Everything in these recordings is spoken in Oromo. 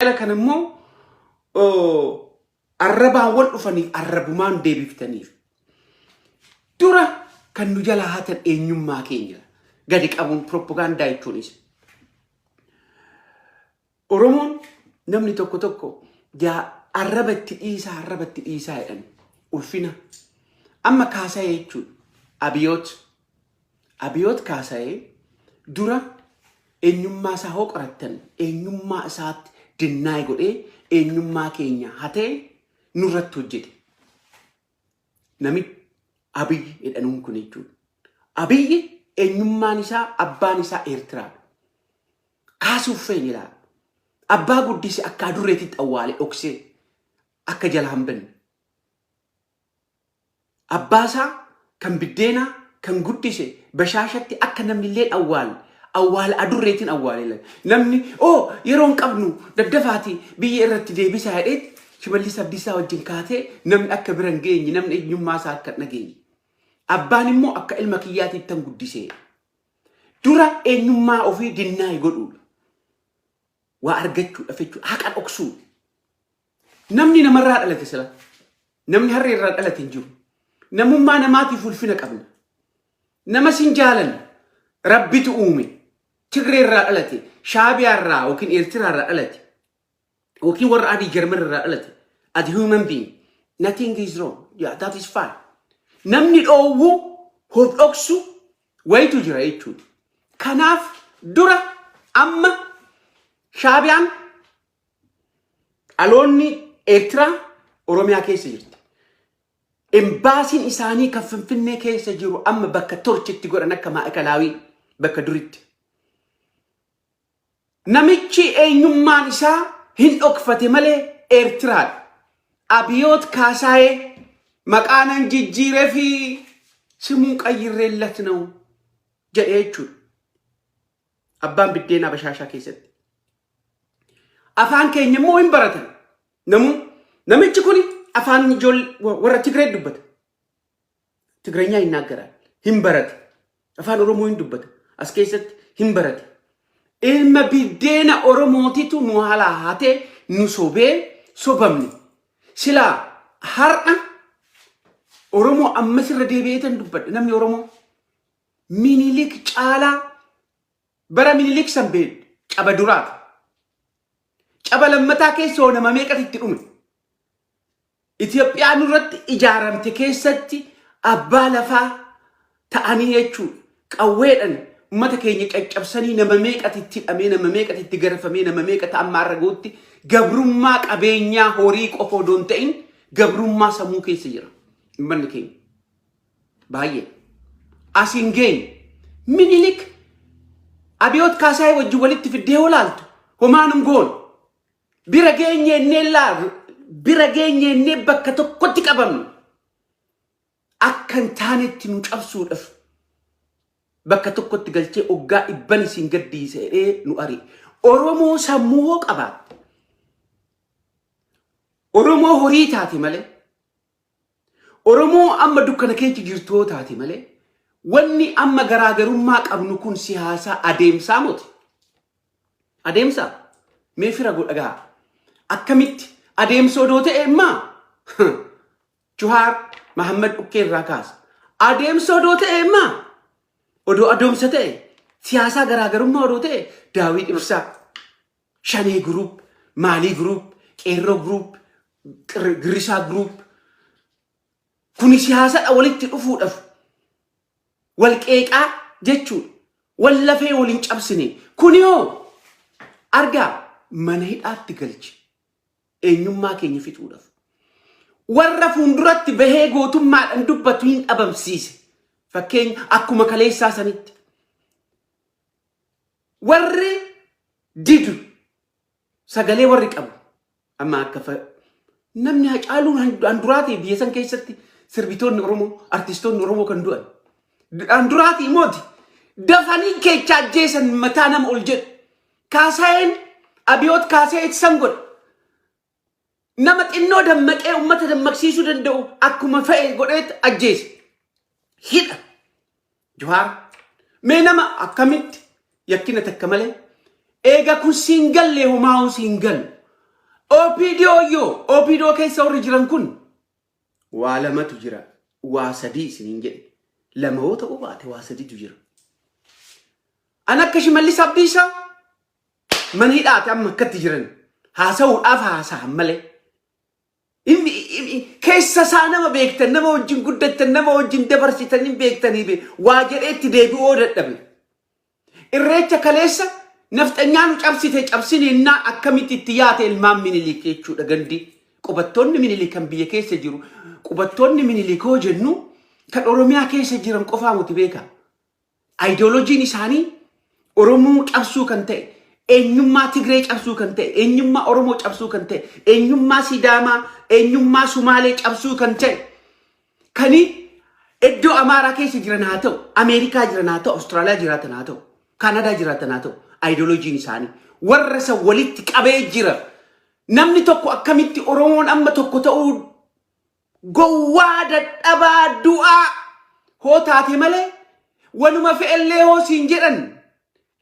Jara kana immoo arrabaan wal dhufaniif arrabumaan deebiftaniif. Dura kan nu jalaa hatan eenyummaa keenya gadi qabuun piroopagaandaa jechuunis. Oromoon namni tokko tokko yaa arraba itti dhiisaa, arraba itti dhiisaa jedhan ulfina. Amma Kaasayee jechuudha. Abiyoot. Abiyoot Kaasayee dura eenyummaa isaa hoo qorattan, eenyummaa isaatti dinnaay godhee eenyummaa keenya hatee nurratti hojjete. Namichi Abiyyi jedhanuun kun jechuudha. Abiyyi eenyummaan isaa, abbaan isaa Eertiraadha. Kaasuuf feene ilaala. Abbaa guddise akka adurreetitti awwaale, dhoksee akka jala hin banne. Abbaa isaa kan biddeenaa kan guddise Bashaashatti akka namni illee awwaalle, awwaala adurreetiin awwaale. Namni oo yeroo hin qabnu, daddafaati biyya irratti deebisaa jedheet Shimallis Abdiisaa wajjin kaatee namni akka bira hin geenye, namni eenyummaa isaa akka hin dhageenye. Abbaan immoo akka ilma kiyyaatiitti tan guddisee. Dura eenyummaa ofii deny godhuudha. Waa argachuudhaaf jechuudha. Haqa dhoksuu. Namni namarraa dhalate sila. Namni harree irraa dhalate hin jiru. Namummaa namaatiif ulfina qabna. Nama sin jaalanna. Rabbitu uume. Tigree irraa dhalate, Shaabiyaa irraa yookiin Eertiraa irraa dhalate, yookiin warra adii Jarman irraa dhalate. As a human being, nothing is wrong. Yeah, that is fine. Namni dhoowwu of dhoksu wayitu jira jechuudha. Kanaaf dura amma Shaabiyaan dhaloonni Eertiraa Oromiyaa keessa jirti. Embaasiin isaanii kan Finfinnee keessa jiru amma bakka torchitti godhan akka maa'ikalaawii bakka duritti. Namichi eenyummaan isaa hin dhokfate malee Eertiraadha. Abiyoot Kaasaayee maqaa nan jijjiiree fi ስሙን ቀይሬለት ነው jedhee jechuudha. Abbaan biddeenaa Bashaashaa keessatti. Afaan keenya immoo hin baratan. Namuu namichi kun afaan ijoollee warra Tigree dubbata. Tigireenyaa ይናገራል. Hin barate. Afaan Oromoo hin dubbata. As keessatti hin barate. Ilma biddeena Oromootitu nu halaa hatee nu sobee sobamne. Silaa har'a Oromoo ammas irra deebi'eetan dubbadha. Namni Oromoo Minilik caalaa, bara Minilik san bee caba duraati. Caba lammataa keessa hoo nama meeqatu itti dhume? Itoophiyaan irratti ijaaramte keessatti abbaa lafaa ta'anii jechuudha. Qawweedhaan uummata keenya caccabsanii nama meeqatu itti hidhamee, nama meeqatu itti garafamee, nama meeqatu amma har'a gahutti gabrummaa qabeenyaa horii qofa odoo hin ta'in gabrummaa sammuu keessa jira. Uummanni keenya baay'ee. As hin geenye. Minilik Abiyoot Kaasaayee wajjin walitti fiddee yoo laaltu homaan hin goone. Bira geenye innee laalu, bira geenye innee bakka tokkotti qabamne. Akka hin taanetti nu cabsuudhaaf bakka tokkotti galchee oggaa dhibban isin gaddiise jedhee nu ari'e. Oromoo sammuu hoo qabaatte. Oromoo horii taate malee. Oromoo amma dukkana keessa jirtu hoo taate malee, wanni amma garaagarummaa qabnu kun siyaasaa adeemsaa moti. Adeemsa mee fira godhagaa akkamitti adeemsa odoo ta'e immaa Jawaar Mahammad dhukkee irraa kaasa. Adeemsa odoo ta'e immaa, odoo adeemsa ta'e, siyaasaa garaagarummaa odoo ta'e, Daawit Ibsaa, Shanee group, Maalii group, Qeerroo group, Girrisaa group kuni siyaasadha walitti dhufuudhaaf wal qeeqaa jechuudha. Wal lafee waliin cabsine. Kuni hoo argaa mana hidhaatti galche eenyummaa keenya fixuudhaaf. Warra fuulduratti bahee gootummaadhaan dubbatu hin dhabamsiise. Fakkeenya akkuma kaleessaa sanitti. Warri didu sagalee warri qabu amma akka namni Hacaaluun handuraatii biyya san keessatti sirbitoonni Oromoo, artistoonni Oromoo kan du'an. Handuraatii mooti dafanii keechaa ajjeesan mataa nama ol jedhu. Kaasaayeen Abiyoot Kaasee san godhe. Nama xinnoo dammaqee uummata dammaqsiisuu danda'u akkuma fe'e godheet ajjeese. Hidha. Jawaar. Mee nama akkamitti yakkina takka malee eega kun siin galle homaa'uu siin galu. OPDO yoo OPDO keessa warri jiran kun waa lamatu jira. Waa sadii isiniin jedhe. Lama yoo ta'uu baate waa sadiitu jira. An akka Shimallis Abdiisaa mana hidhaati amma akkatti jiran haasa'uudhaaf haasa'an malee. Keessa isaa nama beektan, nama wajjin guddattan, nama wajjin dabarsitan hin beektanii be waa jedhee itti deebi'uu dadhabe. Irreecha kaleessa nafxanyaa nu cabsite cabsininnaa akkamitti itti yaate ilmaan Minilik jechuudha gandi. Qubattoonni Minilik kan biyya keessa jiru. Qubattoonni Minilik hoo jennu kan Oromiyaa keessa jiran qofaa miti beeka. Ayidooloojiin isaanii Oromoo cabsuu kan ta'e, eenyummaa Tigree cabsuu kan ta'e, eenyummaa Oromoo cabsuu kan ta'e, eenyummaa Sidaamaa, eenyummaa Sumaalee cabsuu kan ta'e, kani iddoo Amaaraa keessa jiran haa ta'u, Ameerikaa jiran haa ta'u, Awustiraaliyaa jiraatan haa ta'u, Kaanadaa jiraatan haa ta'u, ayidooloojiin isaanii warra isa walitti qabee jira. Namni tokko akkamitti Oromoon amma tokko ta'uu gowwaa dadhabaa du'aa hoo taate malee wanuma fe'ellee hoo siin jedhan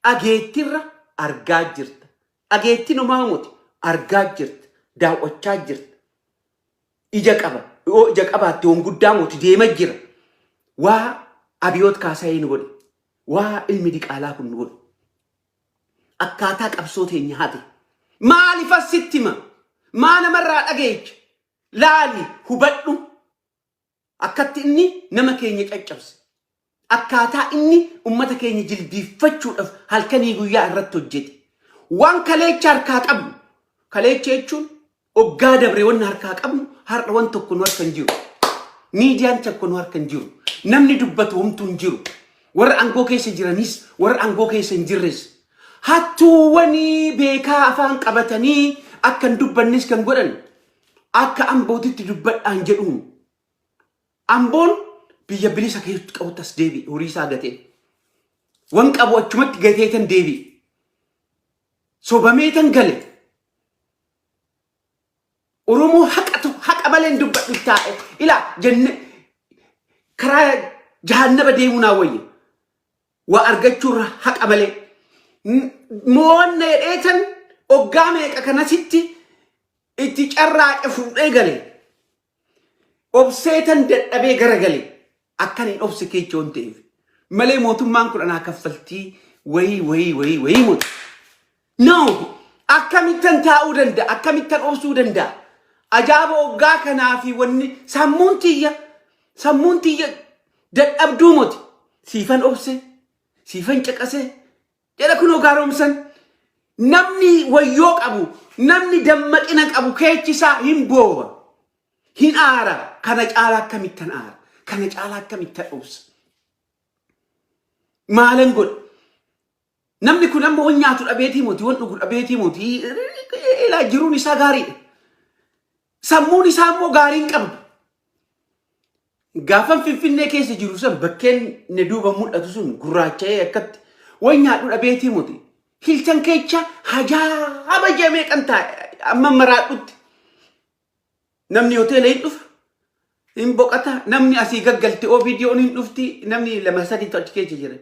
dhageettirra argaa jirta. Dhageettiin homaa miti argaa jirta. Daawwachaa jirta. Ija qaba. Yoo ija qabaatte waan guddaa moti deema jira. Waa Abiyoot Kaasayee nu godhe. Waa ilmi diqaalaa kun nu godhe. Akkaataa qabsoo teenya hate. Maaliif as sitti hima? Maa namarraa dhageecha? Laali hubadhu. Akkatti inni nama keenya caccabse. Akkaataa inni ummata keenya jilbiiffachuudhaaf halkanii guyyaa irratti hojjete. Waan kaleecha harkaa qabnu. Kaleecha jechuun oggaa dabre wanni harkaa qabnu har'a wan tokko nu harka hin jiru. Miidiyaan tokko nu harka hin jiru. Namni dubbatu homtuu hin jiru. Warra aangoo keessa jiranis warra aangoo keessa hin jirres. Hattuuwwanii beekaa afaan qabatanii akka hin dubbannes kan godhan akka Ambootitti dubbadhaan jedhuun. Amboon biyya bilisa keessatti qabutti as deebi'e horii isaa gatee. Wan qabu achumatti gateetan deebi'e. Sobameetan gale. Oromoo haqa tokko haqa malee hin dubbadhu taa'e. Ilaa jenne karaa jahannaba deemuu naa wayya. Waa argachuurra haqa malee. Mo'anna jedheetan oggaa meeqa kanasitti itti carraaqe fuudhee gale. Obseetan dadhabee gara gale. Akkan hin obse keecha waan ta'eef. Malee mootummaan kun anaa kaffaltii wayii wayii wayii wayii moti. No! Akkamittan taa'uu danda'a? Akkamittan obsuu danda'a? Ajaa'aba oggaa kanaa fi wanni sammuun tiyya sammuun tiyya dadhabduu moti. Siifan obse, siifan caqase, jedha kunoo gaaromsan. Namni wayyoo qabu, namni dammaqina qabu keechi isaa hin boowa, hin aara. Kana caalaa akkamittan aara? Kana caalaa akkamittan obsa? Maalan godha? Namni kun amma wan nyaatu dhabeetii moti, wan dhugu dhabeetii moti, ilaa jiruun isaa gaariidha. Sammuun isaa immoo gaarii hin qabdu. Gaafan Finfinnee keessa jiru san bakkeen na duuba mul'atu sun gurraacha'ee akkatti wan nyaadhu dhabeetii moti. Hiltan keecha hajaaba ji'a meeqan taa'e amma maraadhutti. Namni hoteela hin dhufa. Hin boqata. Namni asii gaggalte OPDO'n hin dhufti. Namni lama sadiitu achi keessa jira.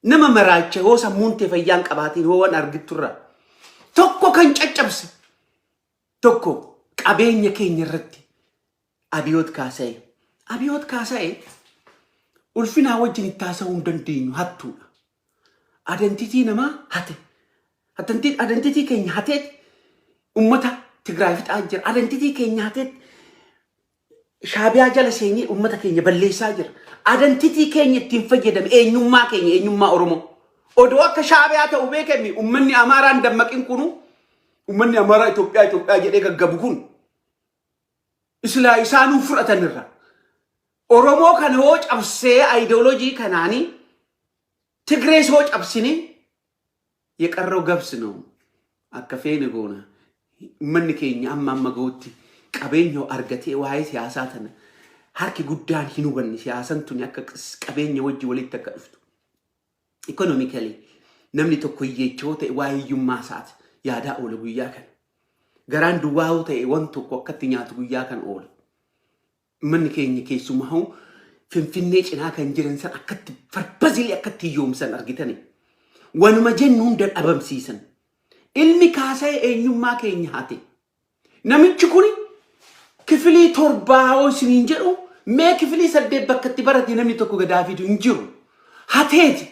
Nama maraacha hoo sammuun tee fayyaan qabaatiin hoo waan argitturraa. Tokko kan caccabse. Tokko qabeenya keenya irratti Abiyoot Kaasa'e. Abiyoot Kaasa'e ulfinaa wajjin itti haasa'uu hin dandeenyu hattuudha. Identity namaa hate. Identity keenya hateet ummata Tigraay fixaa jira. Identity keenya hateet Shaabiyaa jala seenee ummata keenya balleessaa jira. Identity keenya ittiin fayyadame eenyummaa keenya eenyummaa Oromoo. Odoo akka Shaabiyaa ta'u beekame ummanni Amaaraan dammaqin kunu ummanni Amaaraa Itoophiyaa Itoophiyaa jedhee gaggabu kun isilaa isaanuu fudhatanirra. Oromoo kana hoo cabsee ayidooloojii kanaanii Tigrees hoo cabsine የቀረው ገብስ ነው። Akka feene goona. Uummanni keenya amma amma gahutti qabeenya argatee waa'ee siyaasaa tana harki guddaan hin hubanne siyaasan tuni akka qabeenya wajji walitti akka dhuftu. Economically namni tokko hiyyeecha yoo ta'e waa'ee hiyyummaa isaati yaadaa oola guyyaa kana. Garaan duwwaa yoo ta'e waan tokko akkatti nyaatu guyyaa kana oola. Uummanni keenya keessumaa Finfinnee cinaa kan jiran san akkatti farbazilee akkatti hiyyoomsan argitani. Wanuma jennu hunda dhabamsiisan. Ilmi Kaasa'ee eenyummaa keenya hate. Namichi kun kifilii 7 hoo isiniin jedhu, mee kifilii 8 bakka itti barate namni tokko gadaa fidu hin jiru. Hateeti.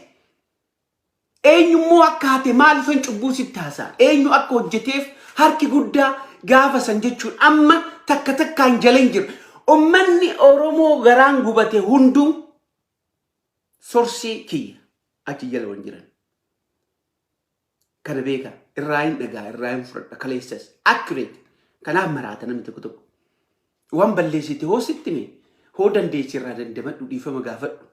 Eenyummoo akka hate maaliifan cubbuu sitti haasa'a? Eenyu akka hojjeteef harki guddaa gaafa san jechuun amma takka takkaan jala hin jiru. Ummanni Oromoo garaan gubate hunduu sorsii kiyya achi jala wan jiran. Kana beeka, irraa hin dhagaa, irraa hin fudhadha kaleessas accurate. Kanaaf maraata namni tokko tokko. Waan balleessite hoo sitti hime, hoo dandeesse irraa dandamadhu, dhiifama gaafadhu.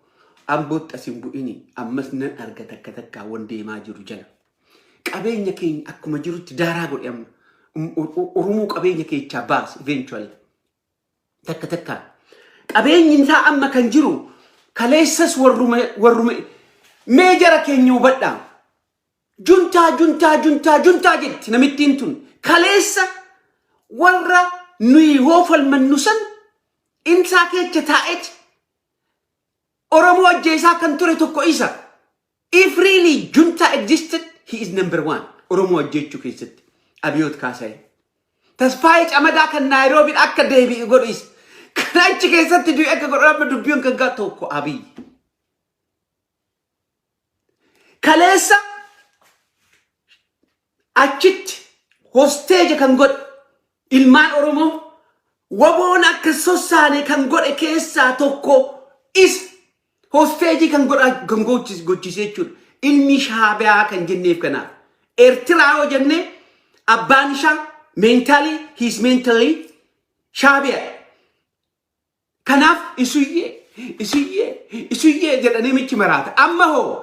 Ambootti as hin bu'ini, ammas nan arga takka takkaa wan deemaa jiru jala. Qabeenya keenya akkuma jirutti daaraa godhe amma. Oromoo qabeenya keechaa baase eventually. Takka takkaan. Qabeenyi isaa amma kan jiru kaleessas warruma mee jara keenya hubadhaa. Juntaa, juntaa, juntaa, juntaa jetti namittiin tun. Kaleessa warra nuyi hoo falmannu san insaa keecha taa'et Oromoo ajjeesaa kan ture tokko isa. If really junta existed, he is number one. Oromoo ajjeechuu keessatti. Abiyoot Kaasaayee. Tasfaayee Camadaa kan Naayiroobiin akka deebi'u godhu isa. Kan achi keessatti du'e akka godhu amma dubbiin kan gaa tokko Abiy. Kaleessa achitti hostage kan godhe ilmaan Oromoo waboon akka sossaane kan godhe keessaa tokko isa, hostage kan godha kan gochise jechuudha. Ilmi Shaabiyaa kan jenneef kanaaf. Eertiraa yoo jenne abbaan isaa mentally, he is mentally Shaabiyaa. Kanaaf isuyyee, isuyyee, isuyyee jedhanii michi maraata. Amma hoo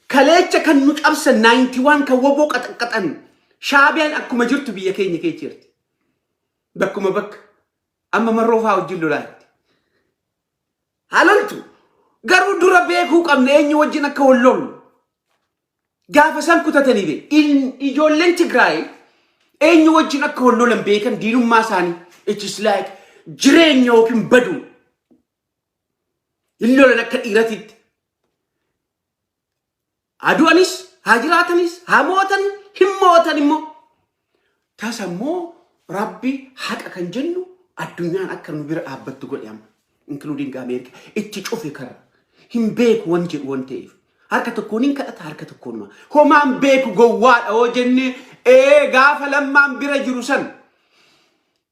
kaleecha kan nu cabsan, 91 kan woboo qaxaqqaxan, Shaabiyaan akkuma jirtu biyya keenya keessa jirti. Bakkuma bakka amma marroo fa'aa wajjin lolaa jirti. Haalaltu garuu dura beekuu qabna eenyu wajjin akka wal lollu. Gaafa isaan kutatanii bee ijoolleen Tigraay eenyu wajjin akka wal lolan beekan, diinummaa isaanii. It is like jireenya yookiin baduu. Hin lolan akka dhiiratitti. Haa du'anis, haa jiraatanis, haa mootan, hin mootan immoo. Tasa immoo Rabbi haqa kan jennu addunyaan akka nu bira dhaabbattu godhe amma. Including America. Itti cufe karra. Hin beeku wan jedhu wan ta'eef. Harka tokkoon hin kadhata, harka tokkoon ma. Homaan beeku, gowwaadha hoo jennee, ee, gaafa Lammaan bira jiru san.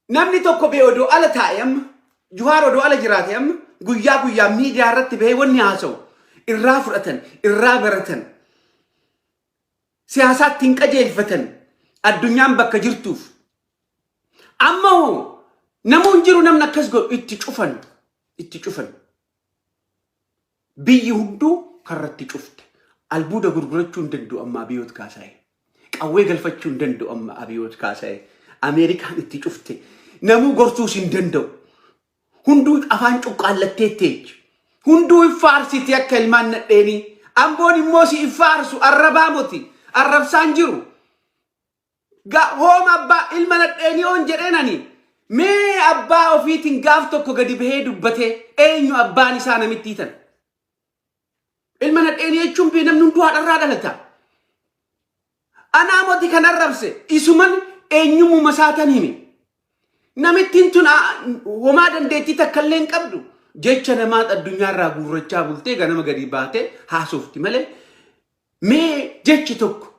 Namni tokko bee odoo ala taa'e, amma Juhaar odoo ala jiraate, amma guyyaa guyyaa miidiyaa irratti bahee wanni haasa'u irraa fudhatan, irraa baratan, siyaasaatti hin qajeelfatan addunyaan bakka jirtuuf. Amma hoo namuun jiru namni akkas godhu itti cufan, itti cufan. Biyyi hunduu karratti cufte. Albuuda gurgurachuu hin danda'u amma Abiyoot Kaasaayee. Qawwee galfachuu hin danda'u amma Abiyoot Kaasaayee. Ameerikaan itti cufte. Namuu gorsuus hin danda'u. Hunduu afaan cuqqaallattee teechi. Hunduu hin faarsiti akka ilmaan nadheenii. Amboon immoo si hin faarsu, arrabaa moti. Arrabsaan jiru. Hooma abbaa ilma nadheenii oon jedheen ani. Mee abbaa ofiitiin gaaf tokko gadi bahee dubbatee eenyu abbaan isaa namittii tan. Ilma nadheenii jechuun bee namni hunduu haadharraa dhalata. Anaa moti kan arrabse, isuman eenyummuma isaatan hime. Namittiin tun homaa dandeettii takka illee hin qabdu. Jecha namaa addunyaarraa guurrachaa bultee ganama gadi baatee haasofti malee, mee jechi tokko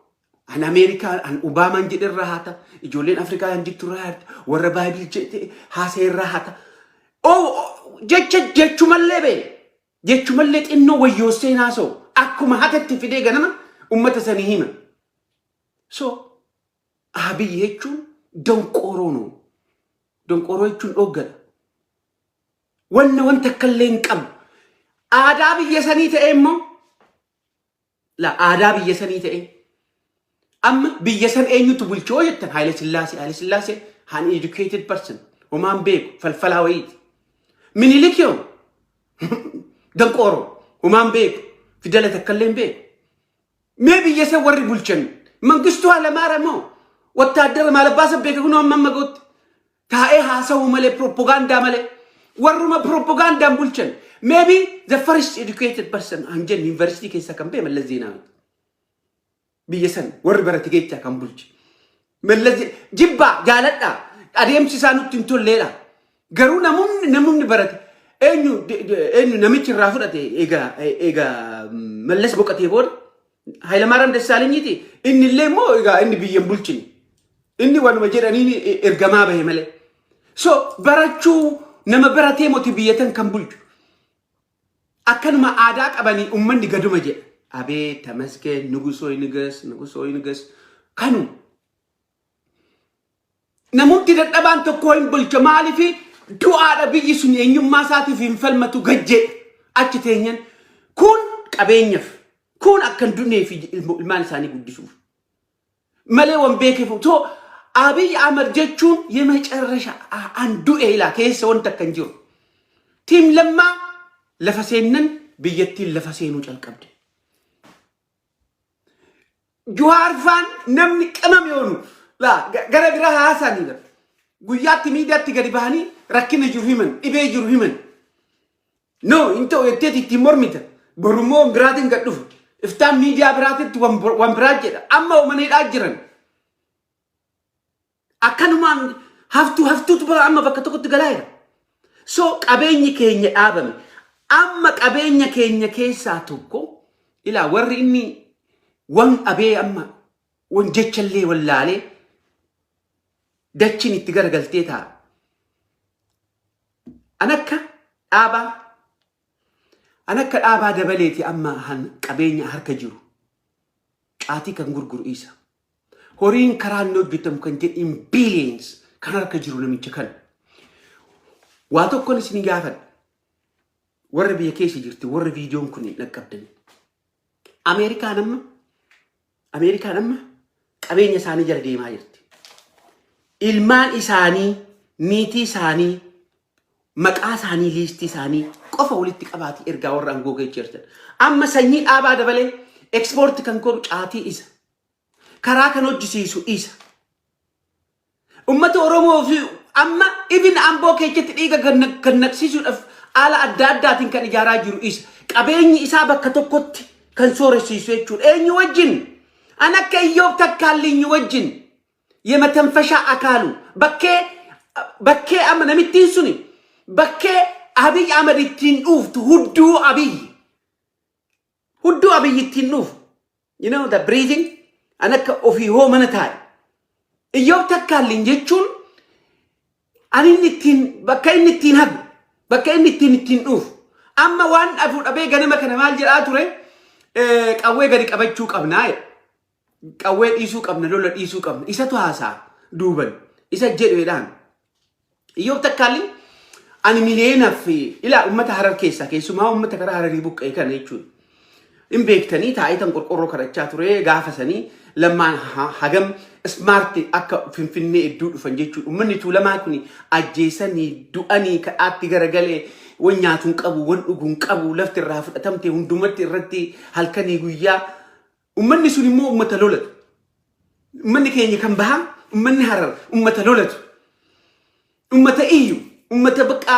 an Ameerikaa an Obaamaan jedhe irraa haa ta'a, ijoolleen Afrikaa an jettu irraa haa ta'a, warra Baayibil jedhe haasa'e irraa haa ta'a. Jecha jechumallee bee jechumallee xinnoo wayyoossee haasa'u akkuma hatetti fidee ganama ummata sanii hima. So Abiy jechuun donqooroo noo. Donqooroo jechuun dhooggadha. Wanna wanta akka illee hin qabu. Aadaa biyya sanii ta'e immoo, la, aadaa biyya sanii ta'e amma biyya san eenyutu bulchoo jettan? Haile Sillaasee. Haile Sillaasee uneducated person, homaan beeku, falfalaa wayiiti. Minilik yoo danqooroo, homaan beeku, fidala takka illee hin beeku. Mee biyya san warri bulchan Mangistuu Hayilamaariyaam moo wattaaddara maal abbaa beeka? Kunoo amma amma gootti taa'ee haasa'uu malee, propagaandaa malee, warruma propagaandaan bulchan. Maybe the first educated person han jennu, yuunivarsiitii keessaa kan ba'e, Mallas Zeenaawi. Biyya san warri barate keessaa kan bulche. Mallas jibbaa jaaladha, adeemsi isaa nutti hin tolleedha. Garuu namoonni barate eenyu eenyu namichi irraa fudhate? Egaa Mallas boqotee booda Hayilamaariyaam Dassaalenyiiti. Inni illee immoo egaa inni biyya hin bulchine. Inni wanuma jedhaniin ergamaa bahe malee. So barachuu, nama baratee moti biyya tan kan bulchu. Akkanuma aadaa qabanii uummanni gaduma jedha. Abeet ተመስገን ንጉሶ ይንገስ፣ ንጉሶ ይንገስ kanu. Namoonni dadhabaan tokko hin bulcha. Maaliif? Du'aadha, biyyi sun eenyummaa isaatiif hin falmatu, gajjeedha. Achi teenyan kun qabeenyaaf, kun akka hin dunnee fi ilmaan isaanii guddisuuf malee wan beekeef. To Abiy Ahmad jechuun የመጨረሻ an du'e ilaa keessa wanta akka hin jiru. Team Lammaa lafa seennan biyyattiin lafa seenuu calqabde. Jawaar faan namni qimam yoonu gara biraa haasa'anii bara. Guyyaatti miidiyaatti gadi bahanii rakkina jiru himan, dhibee jiru himan. No, hin ta'u jetteeti ittiin mormita. Borummoo waan biraatiin gad dhufu. Iftaan miidiyaa biraatitti waan biraa jedha. Amma mana jiran. Akkanumaan haftuu haftuutu amma bakka tokkotti galaa jira. So qabeenyi keenya dhaabame. Amma qabeenya keenya keessaa tokko ilaa, warri inni wan dhabee amma wan jechallee wallaalee dachiin itti garagaltee taa'a. An akka dhaabaa, an akka dhaabaa dabaleeti amma han qabeenya harka jiru. Caatii kan gurguru isa. Horiin karaa inni hojjetamu kan jedhu in billions kan harka jiru namicha kana. Waa tokkoon isin gaafadha. Warra biyya keessa jirti, warra viidiyoon kun hin dhaqqabdan. Ameerikaan amma qabeenya isaanii jala deemaa jirti. Ilmaan isaanii, niitii isaanii, maqaa isaanii, liistii isaanii qofa walitti qabaati ergaa warra aangoo keessa jirtan. Amma sanyii dhaabaa dabalee export kan godhu caatii isa. Karaa kan hojjisiisu isa. Uummata Oromoo fi amma ibin Amboo keessatti dhiiga kan naqsiisuudhaaf haala adda addaatiin kan ijaaraa jiru isa. Qabeenyi isaa bakka tokkotti kan sooressiisu jechuudha. Eenyu wajjin? An akka Iyyoob Takkaallinyi wajjin. የመተንፈሻ አካሉ bakkee amma namittiin suni bakkee Abiy Ahmed ittiin dhuuftu, hudduu Abiy, hudduu Abiy ittiin dhuufu, you know the breathing, an akka ofii hoo mana taa'e. Iyyoob Takkaalliin jechuun ani inni ittiin, bakka inni ittiin hagu, bakka inni ittiin dhuufu. Amma waan dhabuu dhabee ganama kana maal jedhaa ture? Qawwee gadi qabachuu qabnaa jedha. Qawwee dhiisuu qabna, lola dhiisuu qabna. Isatu haasa'a duuban. Isa jedhuudhaan. Iyyoob Takkaalliin ani miliyeenaaf ilaa uummata Harar keessaa, keessumaa uummata karaa Hararii buqqa'e kana jechuudha. Hin beektanii, taa'ee tan qorqorroo kadhachaa ture gaafa sanii Lammaan hagam smart akka Finfinnee hedduu dhufan jechuudha. Uummanni Tuulamaa kun ajjeesanii du'anii kadhaatti garagalee, wan nyaatu hin qabu, wan dhugu hin qabu, lafti irraa fudhatamte hundumatti irratti halkanii guyyaa. Uummanni sun immoo uummata lolatu. Uummanni keenya kan bahaa, uummanni Harar uummata lolatu. Uummata iyyu, uummata bakka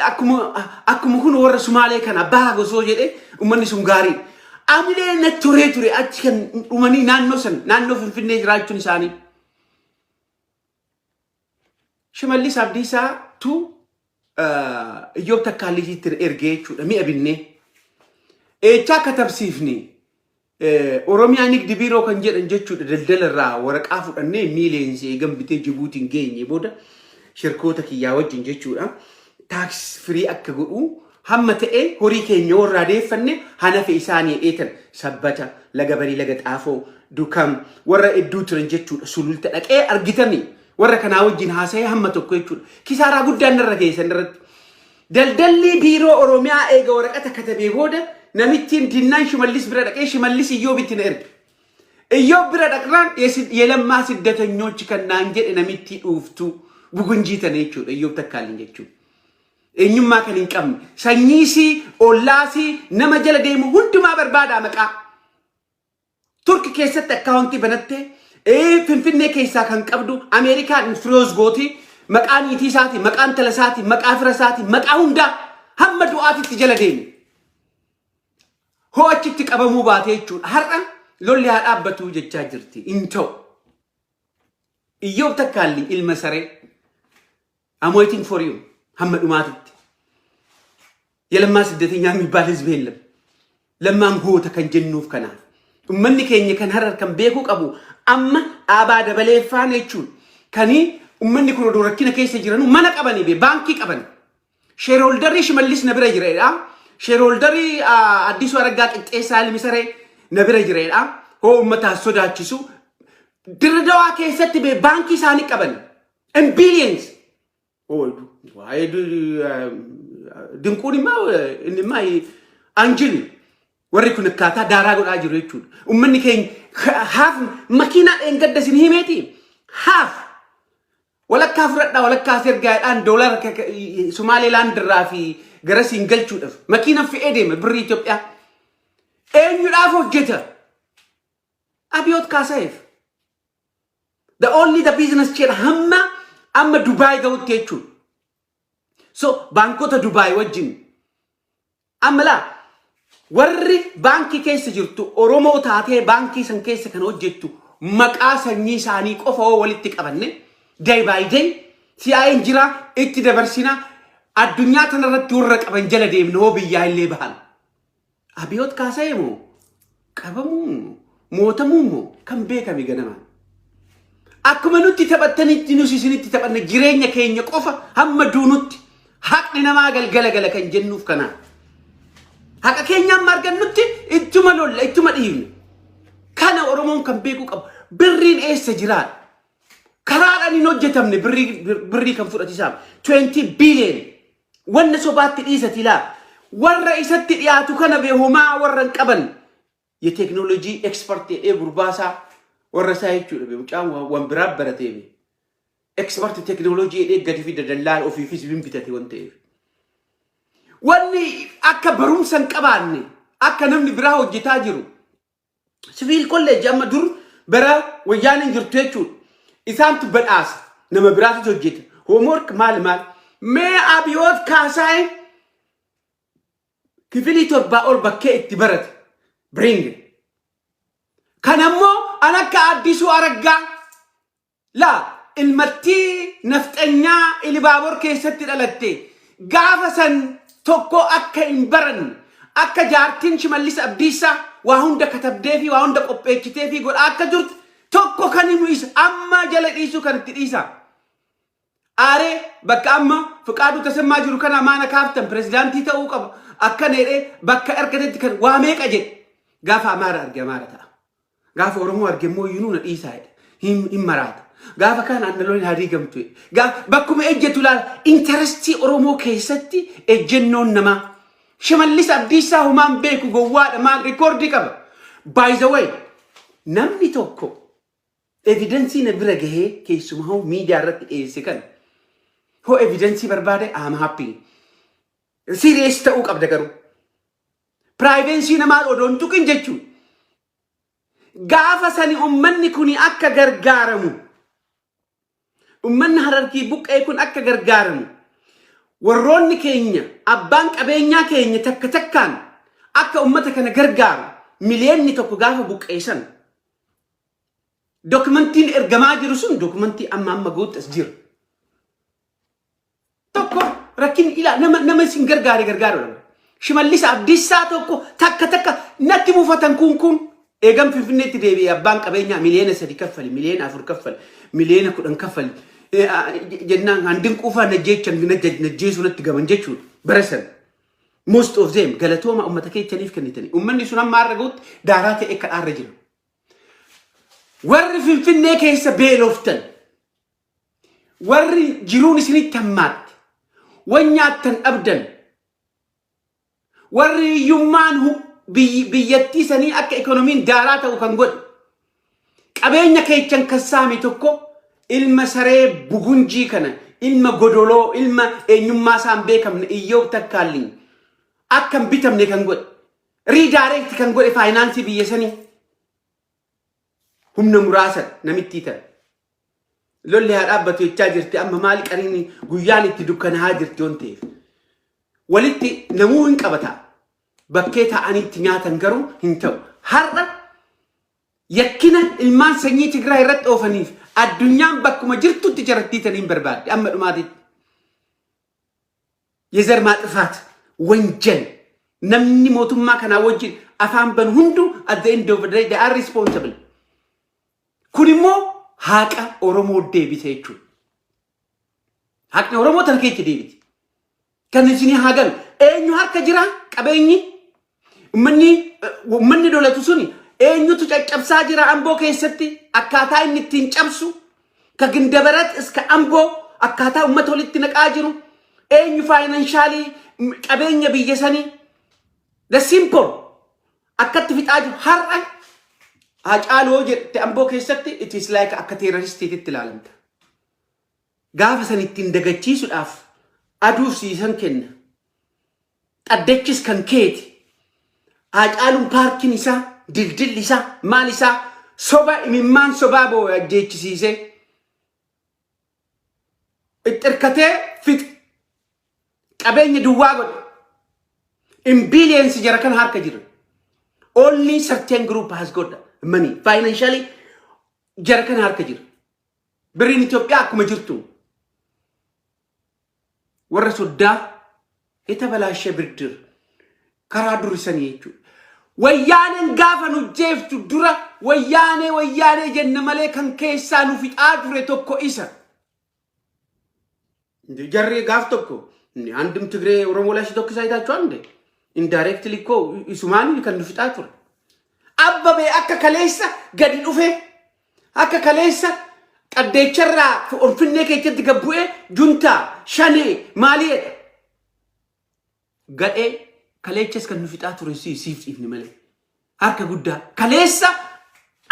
akkuma kun warra Sumaalee kana baha gosoo jedhee uummanni sun gaarii. Amilee natti toree ture achi kan dhumanii naannoo san, naannoo Finfinnee jiraachuun isaanii. Shimallis Abdiisaa tu Iyyoob Takkaalliitti ergee jechuudha mi'a binnee. Eechaa katabsiifni Oromiyaa Nigdi Biiroo kan jedhan jechuudha, daldala irraa waraqaa fudhannee miiliyoonsii eegan bitee Jibuutiin geenye booda shirkoota kiyyaa wajjin jechuudha. Tax free akka godhu hamma ta'e horii keenya warraa deeffanne hanafe isaanii dheetan Sabbata, Laga Barii, Laga Xaafoo, Dukam warra hedduu turan jechuudha. Sululta dhaqee argitanii warra kanaa wajjin haasa'ee hamma tokko jechuudha. Kisaaraa guddaan narra geessan irratti. Daldalli biiroo Oromiyaa eega waraqata katabee booda namittiin dinnaan Shimallis bira dhaqee, Shimallis Iyyoobitti na erge. Iyyoob bira dhaqnaan የለማ ስደተኞች kan naan jedhe namittii dhuuftuu bugunjii tana jechuudha, Iyyoob Takkaalin jechuudha. Eenyummaa kan hin qabne, sanyiisii, ollaasii, nama jala deemu hundumaa barbaadaa maqaa. Turki keessatti akkaawuntii banattee, Finfinnee keessaa kan qabdu, Ameerikaan froze gooti, maqaa niitii isaati, maqaa intala isaati, maqaa fira isaati, maqaa hundaa hamma du'aatitti jala deeme. Hoo achitti qabamuu baate jechuudha. Har'a lolli haa dhaabbatu jechaa jirti. Hin ta'u. Iyyoob Takkaalli ilma saree. I'm waiting for you hamma dhumaatitti. የለማ ስደተኛ የሚባል ህዝብ የለም። Lammaan goota kan jennuuf kanaaf. Ummanni keenya kan Harar kan beekuu qabu amma Dhaabaa Dabaleeffaan jechuun kanii ummanni kun odoo rakkina keessa jiranu mana qabanii be baankii qaban. Shareholderri Shimallis na bira jireedha. Shareholderri Addisuu Araggaa Qixxeessaa ilmi saree na bira jireedha. Hoo uummataas sodaachisu. Dirredawaa keessatti be baankii isaanii qaban. In billions. Waa'ee Dinquun immoo inni immoo anjil warri kun akkaataa daaraa godhaa jiru jechuudha. Uummanni keenya haaf makiinaa dheengadda isin himeeti haaf walakkaa fudhadhaa, walakkaa ergaadhaan doolara Somaalilaand irraa fi garasiin galchuudhaaf makiina fe'ee deema birrii Itoophiyaa. Eenyudhaaf hojjeta? Abiyoot Kaasayeef. The only the business chair hamma amma Dubaay gahutti jechuudha. So baankota Dubaay wajjin amma laa warri baankii keessa jirtu Oromoo taatee baankii san keessa kan hojjettu maqaa sanyii isaanii qofa hoo walitti qabanne, day by day si'aayin jira itti dabarsina, addunyaa tanarratti warra qaban jala deemne hoo biyyaa illee bahan. Abiyoot Kaasa'ee moo qabamuu mootamuu moo kan beekame ganamaan. Akkuma nutti taphattanitti nus isinitti taphanne. Jireenya keenya qofa hamma duunutti haqni namaa galgala gala kan jennuuf kanaa. Haqa keenya amma argannutti ittuma lolla, ittuma dhiibne. Kana Oromoon kan beekuu qabu. Birriin eessa jiraadha? Karaadhaan hin hojjetamne birrii kan fudhatisaaf. 20 billion. Wanna sobaatti dhiisati laa. Warra isatti dhiyaatu kana beehumaa warra hin qaban. የቴክኖሎጂ expert jedhee gurbaasaa warra isaa jechuudha. Mucaan waan biraa baratee expert teekinooloojii jedhee gadi fida, dallaala ofiifis bin bitate waan ta'eef. Wanni akka barumsa hin qabaanne akka namni biraa hojjetaa jiru. Siviil kolleejii amma dur bara Wayyaaneen jirtu jechuudha. Isaantu badhaasa, nama biraatu hojjeta. Homework maal maal. Mee Abiyoot Kaasaayee kifilii 7 ol bakkee itti barate. Bring. Kanammoo an akka Addisuu Araggaa laa ilmattii nafxanyaa Ilibaabor keessatti dhalatte gaafa san tokko akka hin baranne, akka jaartiin Shimallis Abdiisaa waa hunda katabdee fi waa hunda qopheechitee fi godhaa akka jirtu tokko kan himu isa amma jala dhiisuu kan itti dhiisa. Aaree bakka amma Fiqaaduu Tasammaa jiru kana maana kaaftan, pirezidaantii ta'uu qaba. Akkana jedhee bakka argatetti kan waa meeqa jedhe. Gaafa Amaara arge Amaara ta'a. Gaafa Oromoo arge immoo iyyuu na dhiisaa jedhe. Hin maraata. Gaafa kaan annaloon haa diigamtu jedhe. Gaafa bakkuma ejjetu ilaala. Interestii Oromoo keessatti ejjennoon namaa. Shimallis Abdiisaa humaan beeku, gowwaadha, maal recordii qaba. By the way, namni tokko evidence na bira gahee keessumaa hoo miidiyaa irratti dhiyeesse kan hoo evidence barbaade, I'm happy. Serious ta'uu qabda garuu. Privacy namaa odoo hin tuqin jechuudha. Gaafa sani ummanni kun akka gargaaramu, ummanni Harargii buqqee kun akka gargaaramu, warroonni keenya abbaan qabeenyaa keenya takka takkaan akka ummata kana gargaaru, 1 miliyoonni gaafa buqqeessan documentiin ergamaa jiru sun documentii amma amma guutti as jira. Tokko rakkin ilaa nama isin gargaare gargaaru dha. Shimallis Abdiisaa tokko takka takka natti buufatan kun eegam Finfinneetti deebi'ee abbaan qabeenyaa 3 miliyoona kaffali, 4 miliyoona kaffali, 10 miliyoona kaffali jennaan handin quufaa najjeechan najjeesuu natti gaman jechuudha bara sana. Most of them galatooma uummata keessaniif kennitanii. Uummanni sun amma har'a gahutti daaraa ta'e kadhaarra jira. Warri Finfinnee keessa beeloftan, warri jiruun isinitti hammaatte, wan nyaattan dhabdan, warri hiyyummaan biyyattii sanii akka ikonomiin daaraa ta'u kan godhe, qabeenya keechan kan saame tokko ilma saree bugunjii kana, ilma godoloo, ilma eenyummaa isaan beekamne Iyyoob Takkaalliin akka hin bitamne kan godhe, redirect kan godhe faayinaansii biyya sanii humna muraasa namittii tana. Lolli haa dhaabbatu jechaa jirti, amma maali qariin guyyaan itti dukkanaa'aa jirti waan ta'eef. Walitti namuu hin qabata. Bakkee taa'anii itti nyaatan garuu hin ta'u. Har'a yakkina ilmaan sanyii Tigraay irratti oofaniif Addunyaan bakkuma jirtutti jarattii taniin barbaadde amma dhumaatitti. የዘር ማጥፋት ወንጀል namni mootummaa kanaa wajjin afaan banu hundu, at the end of the day they are responsible. Kun immoo haqa Oromoo deebise jechuudha. Haqni Oromoo tana keessa deebiti. Kan isinii haa galu. Eenyu harka jira qabeenyi? Uummanni dolatu suni eenyutu caccabsaa jira Amboo keessatti? Akkaataa inni ittiin cabsu ka Gindabarat iska Amboo, akkaataa uummata walitti naqaa jiru eenyu? Financially qabeenya biyya sanii, the simple, akkatti fixaa jiru. Har'a Haacaaluu jette Amboo keessatti, it is like akka terroristiitti ilaalamta. Gaafa san ittiin dagachiisuudhaaf aduuf siisan kenna. Xaddachis kan keeti. Haacaaluun paarkiin isaa, dildilli isaa, maal isaa, soba imimmaan sobaa boo'e ajjeechisiisee. Itti hirkatee fixe. Qabeenya duwwaa godhe. In billions jara kana harka jira. Only certain group has got money. Financially jara kana harka jira. Birriin Itoophiyaa akkuma jirtu. Warra soddaa የተበላሸ ብድር karaa durisanii jechuudha. Wayyaaneen gaafa nu jeeftu dura wayyaanee wayyaanee jenna malee kan keessaa nu fixaa ture tokko isa. Jarri gaaf tokko አንድም ትግሬ ኦሮሞ ላይ ሲተኩስ አይታችኋል እንዴ? Indirectly እኮ isumaan kan nu fixaa ture. Abbabee akka kaleessa gadi dhufe, akka kaleessa qaddeecharraa Finfinnee keessatti gad bu'ee juntaa shanee maalii gadhee kaleechas kan nu fixaa ture siif dhiifne malee harka guddaa kaleessa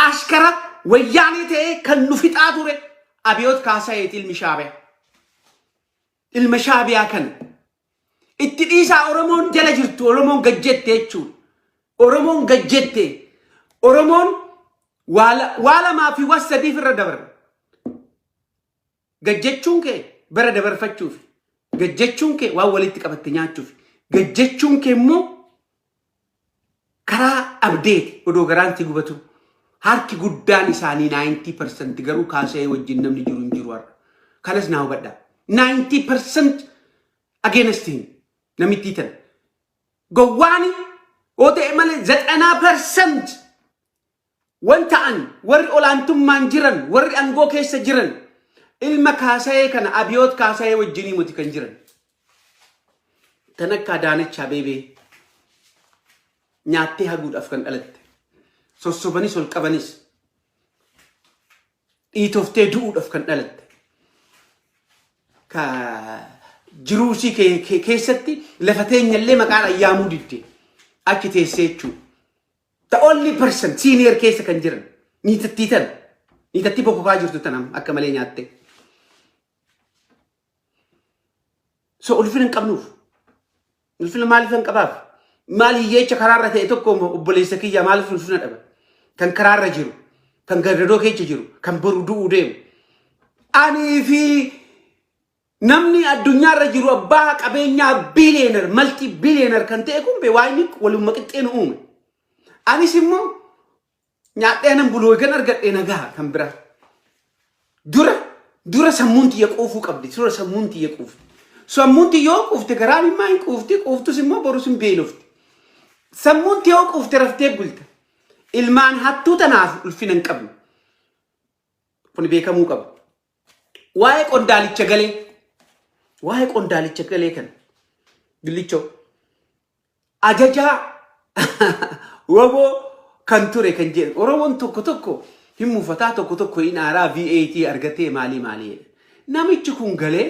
ashkara wayyaanee ta'ee kan nu fixaa ture Abiyoot Kaasayeeti, ilmi Shaabiyaa. Ilma Shaabiyaa kana itti dhiisaa. Oromoon jala jirtu, Oromoon gajjette jechuudha. Oromoon gajjette. Oromoon waa lamaa fi waa sadiif irra dabarra. Gajjechuun kee bara dabarfachuuf, gajjechuun kee waan walitti qabatte nyaachuuf, gajjechuun kee immoo karaa abdeeti odoo garaan si gubatu. Harki guddaan isaanii 90% garuu kaasee wajjin namni jiru hin jiru har'a. Kanas naa hubadhaa. 90% against him namittii tana. Gowwaani yoo ta'e malee 90% wanta an warri olaantummaan jiran, warri aangoo keessa jiran, ilma Kaasayee kana, Abiyoot Kaasayee wajjinii muti kan jiran. Tan akka Adaanech Abeebee nyaattee haguudhaaf kan dhalatte. Sossobanis ol qabanis dhiitoftee du'uudhaaf kan dhalatte. Ka jiruu isii keessatti lafa teenyallee maqaan ayyaamuu didde achi teessee jechuudha. The only person senior keessa kan jiran niitattii tana, niitattii bokokaa jirtu tana akka malee nyaatte. So ulfina hin qabnuuf. Ulfina maaliif hin qabaaf? Maal hiyyeecha karaarra ta'e tokko obboleessa kiyya maaliif ulfina dhaba? Kan karaarra jiru, kan gadadoo keessa jiru, kan boru du'uu deemu. Anii fi namni addunyaarra jiru abbaa qabeenyaa billionaire, multi billionaire kan ta'e kun bee waan waluma qixxee nu uume. Anis immoo nyaadhee nan buloo kan argadhee nagaa kan biraa. Dura dura sammuun tiyya quufuu qabdi. Dura sammuun tiyya quufti. Sammuun tiyya yoo quufte garaan immoo hin quufti. Quuftus immoo borus hin beelofti. Sammuun tiyya yoo quufte raftee bulta. Ilmaan hattuu tanaaf ulfina hin qabnu. Kun beekamuu qaba. Waa'ee qondaalicha galee. Waa'ee qondaalicha galee kana. Billichoo. Ajajaa waboo kan ture kan jedhu Oromoon tokko tokko hin mufataa, tokko tokko hin aaraa, VAT argatee maalii maalii jedha. Namichi kun galee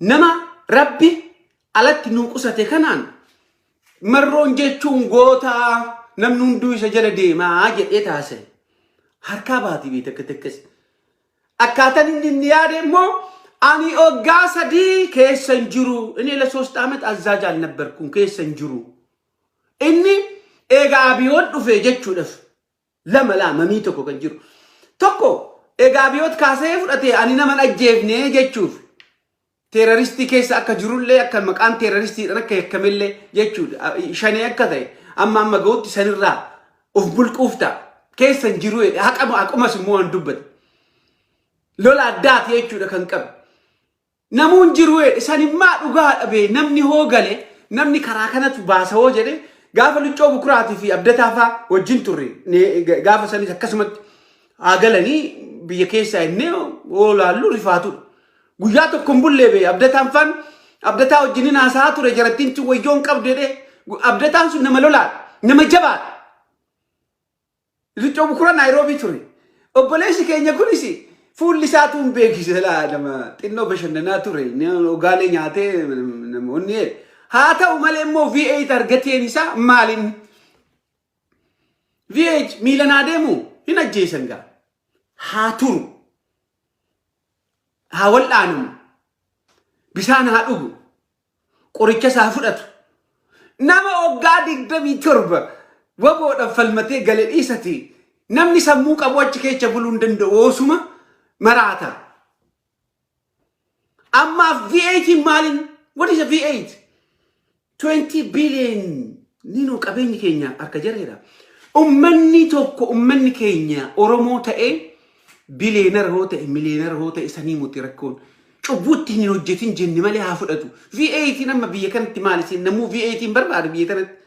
nama Rabbi alatti nuu qusate kanaan marroon jechuun gootaa namni hunduu isa jala deemaa jedhee taasise. Harkaa baatii beekta akka takkas. Akkaataan inni yaade immoo ani waggaa 3 keessa hin jiru. እኔ ለሶስት ዓመት አዛዥ አልነበርኩም, keessa hin jiru. Inni egaa Abiyoot dhufe jechuudhaaf lama lama tokko kan jiru. Tokko egaa Abiyoot kaasee fudhate ani nama ajjeefne jechuuf. Terroristii keessa akka jirullee, akka maqaan terroristiidhaan akka yakkamellee jechuudha. Shanee akka ta'e amma amma gahutti sanirraa of bulquuf ta'a. Keessa hin jiru jedhe, haqa haqumas immoo waan dubbate. Lola addaati jechuudha kan qabu. Namuun jiru jedhe, sanimmaa dhugaa dhabe. Namni hoo gale, namni karaa kanatu baasa hoo jedhe, gaafa Luccoo Bukuraatii fi Abdataa faa wajjin turre, gaafa sanis akkasumatti haa galanii biyya keessaa innee hoo laallu rifaatudha. Guyyaa tokko hin bullee bee Abdataan faan Abdataa wajjinin haasa'aa ture, jarattiin tun wayyoon qabdu jedhee. Abdataan sun nama lolaadha, nama jabaadha. Luccoo Bukura Naayiroobii ture. Obboleessi keenya kunis fuulli isaatu hin beeksise, laa nama xinnoo bashannanaa ture. Ogaalee nyaatee namoonni haa ta'u malee immoo V8 argateen isaa maaliin V8 miila naa deemu hin ajjeesan gaa. Haa turu. Haa wal'aanamu. Bishaan haa dhugu. Qoricha isaa fudhatu. Nama waggaa 27 waboodhaan falmatee gale dhiisati, namni sammuu qabu achi keessa buluu hin danda'u, osuma maraata. Ammaaf V8 maaliin? What is a V8? 20 billion ninu qabeenyi keenya harka jareera. Ummanni tokko, ummanni keenya Oromoo ta'ee billionaire hoo ta'e, millionaire hoo ta'e, sanii muti rakkoon. Cubbuutti hin hojjetin jenne malee haa fudhatu. V8 amma biyya kanatti maal isin namuu V8 barbaadu biyya kanatti?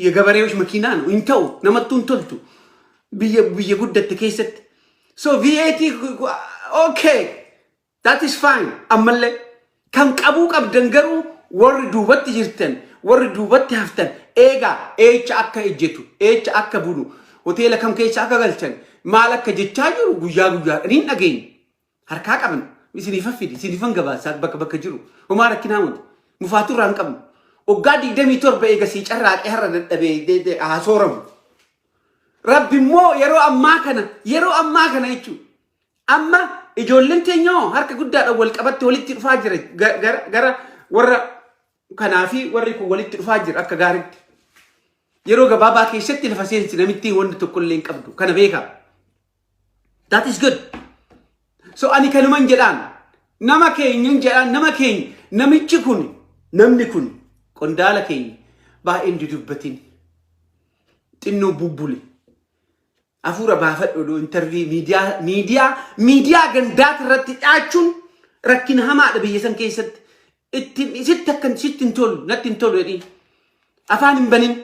የገበሬዎች መኪና ነው hin ta'u, namattuu hin toltu biyya guddatte keessatti. So V8, okay, that is fine. Ammallee kan qabuu qabdan garuu warri duubatti jirtan, warri duubatti haftan, eegaa eecha akka ejjetu, eecha akka bulu, hoteela kam keessa akka galchan, maal akka jechaa jiru guyyaa guyyaadhaan hin dhageenye. Harkaa qabna. Isiniifan fidi, isiniifan gabaasaa bakka bakka jiru. Homaa rakkinaa miti. Mufaatu irraa hin qabnu. Waggaa 27 eega sii carraaqee har'a dadhabee haa sooramu. Rabbi immoo yeroo ammaa kana jechuudha. Amma ijoolleen teenyoo harka guddaadhaan wal qabatte walitti dhufaa jira, gara warra kanaa fi warri kun walitti dhufaa jira akka gaariitti. Yeroo gabaabaa keessatti lafa seensi namittiin wanti tokko illee hin qabdu. Kana beekaa. That is good. So ani kanuman jedhaan, nama keenyan jedhaan, nama keenya, namichi kun, namni kun, qondaala keenya baay'een dudubbatin, xinnoo bubbule, hafuura baafadhu. Oduu interview miidiyaa gandaati irratti dhiyaachuun rakkina hamaadha biyya san keessatti. Ittiin sitti akkan sitti hin tolu, natti hin tolu jedhiin afaan hin banin.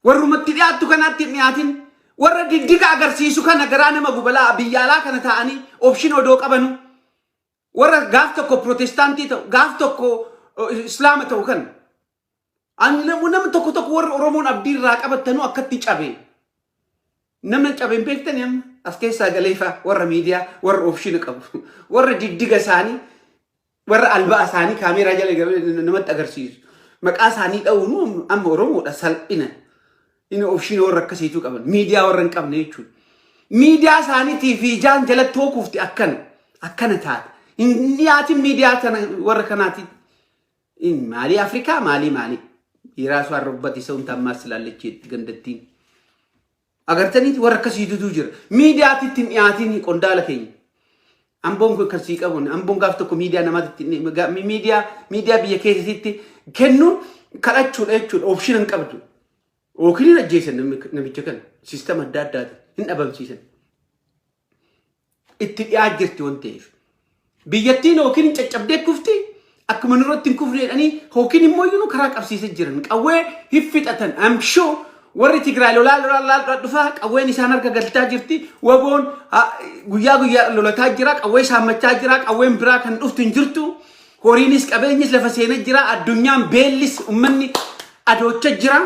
Warrumatti dhiyaattu kanaatti hin dhiyaatin. Warra diddiga agarsiisu kana garaa nama gubalaa biyya alaa kana taa'anii option odoo qabanu, warra gaaf tokko Protestaantii ta'u, gaaf tokko Islaama ta'u kana. Ani nama tokko tokko warra Oromoon abdii irraa qabattanuu akkatti cabe. Nama cabe hin beektani, amma as keessaa galeefaa warra miidiyaa, warra option qabu, warra diddiga isaanii, warra alba'a isaanii kaameeraa jala namatti agarsiisu. Maqaa isaanii dha'uun amma Oromoodha salphina. Inni option warra akkasiitu qaban, miidiyaa warra hin qabne jechuudha. Miidiyaa isaaniitii fi ijaan jalatti hookuufti akkana akkana taate. Hin dhiyaatin miidiyaa tana warra kanaatiin. Maalii Afrikaa, maalii maalii? የራሷ ሮበት ሰውን ታማስላለች gandattiin. Agartaniiti, warra akkasiitutu jira. Miidiyaatti hin dhiyaatin, qondaala keenya. Amboon kun kan sii qabuun, amboon gaaf tokko miidiyaa namaatti, miidiyaa biyya keessatti kennuun kadhachuudha jechuudha. Option hin qabdu. Yookiin hin ajjeesan namicha kana. System adda addaatiin hin dhabamsiisan. Itti dhiyaa jirti waan ta'eef. Biyyattiin yookiin hin caccabdee kufti, akkuma nurratti hin kufne jedhanii, yookiin immoo iyyuu karaa qabsiisee jiran, qawwee hin fixatan. I'm sure warri Tigraay lolaa lolaa lolaa dhufaa, qawween isaan harka galchaa jirti. Waboon guyyaa guyyaa lolataa jira, qawwee saammachaa jira, qawween biraa kan dhuftu hin jirtu. Horiinis qabeenyis lafa seenaa jira, addunyaan beellis ummanni adoocha jira.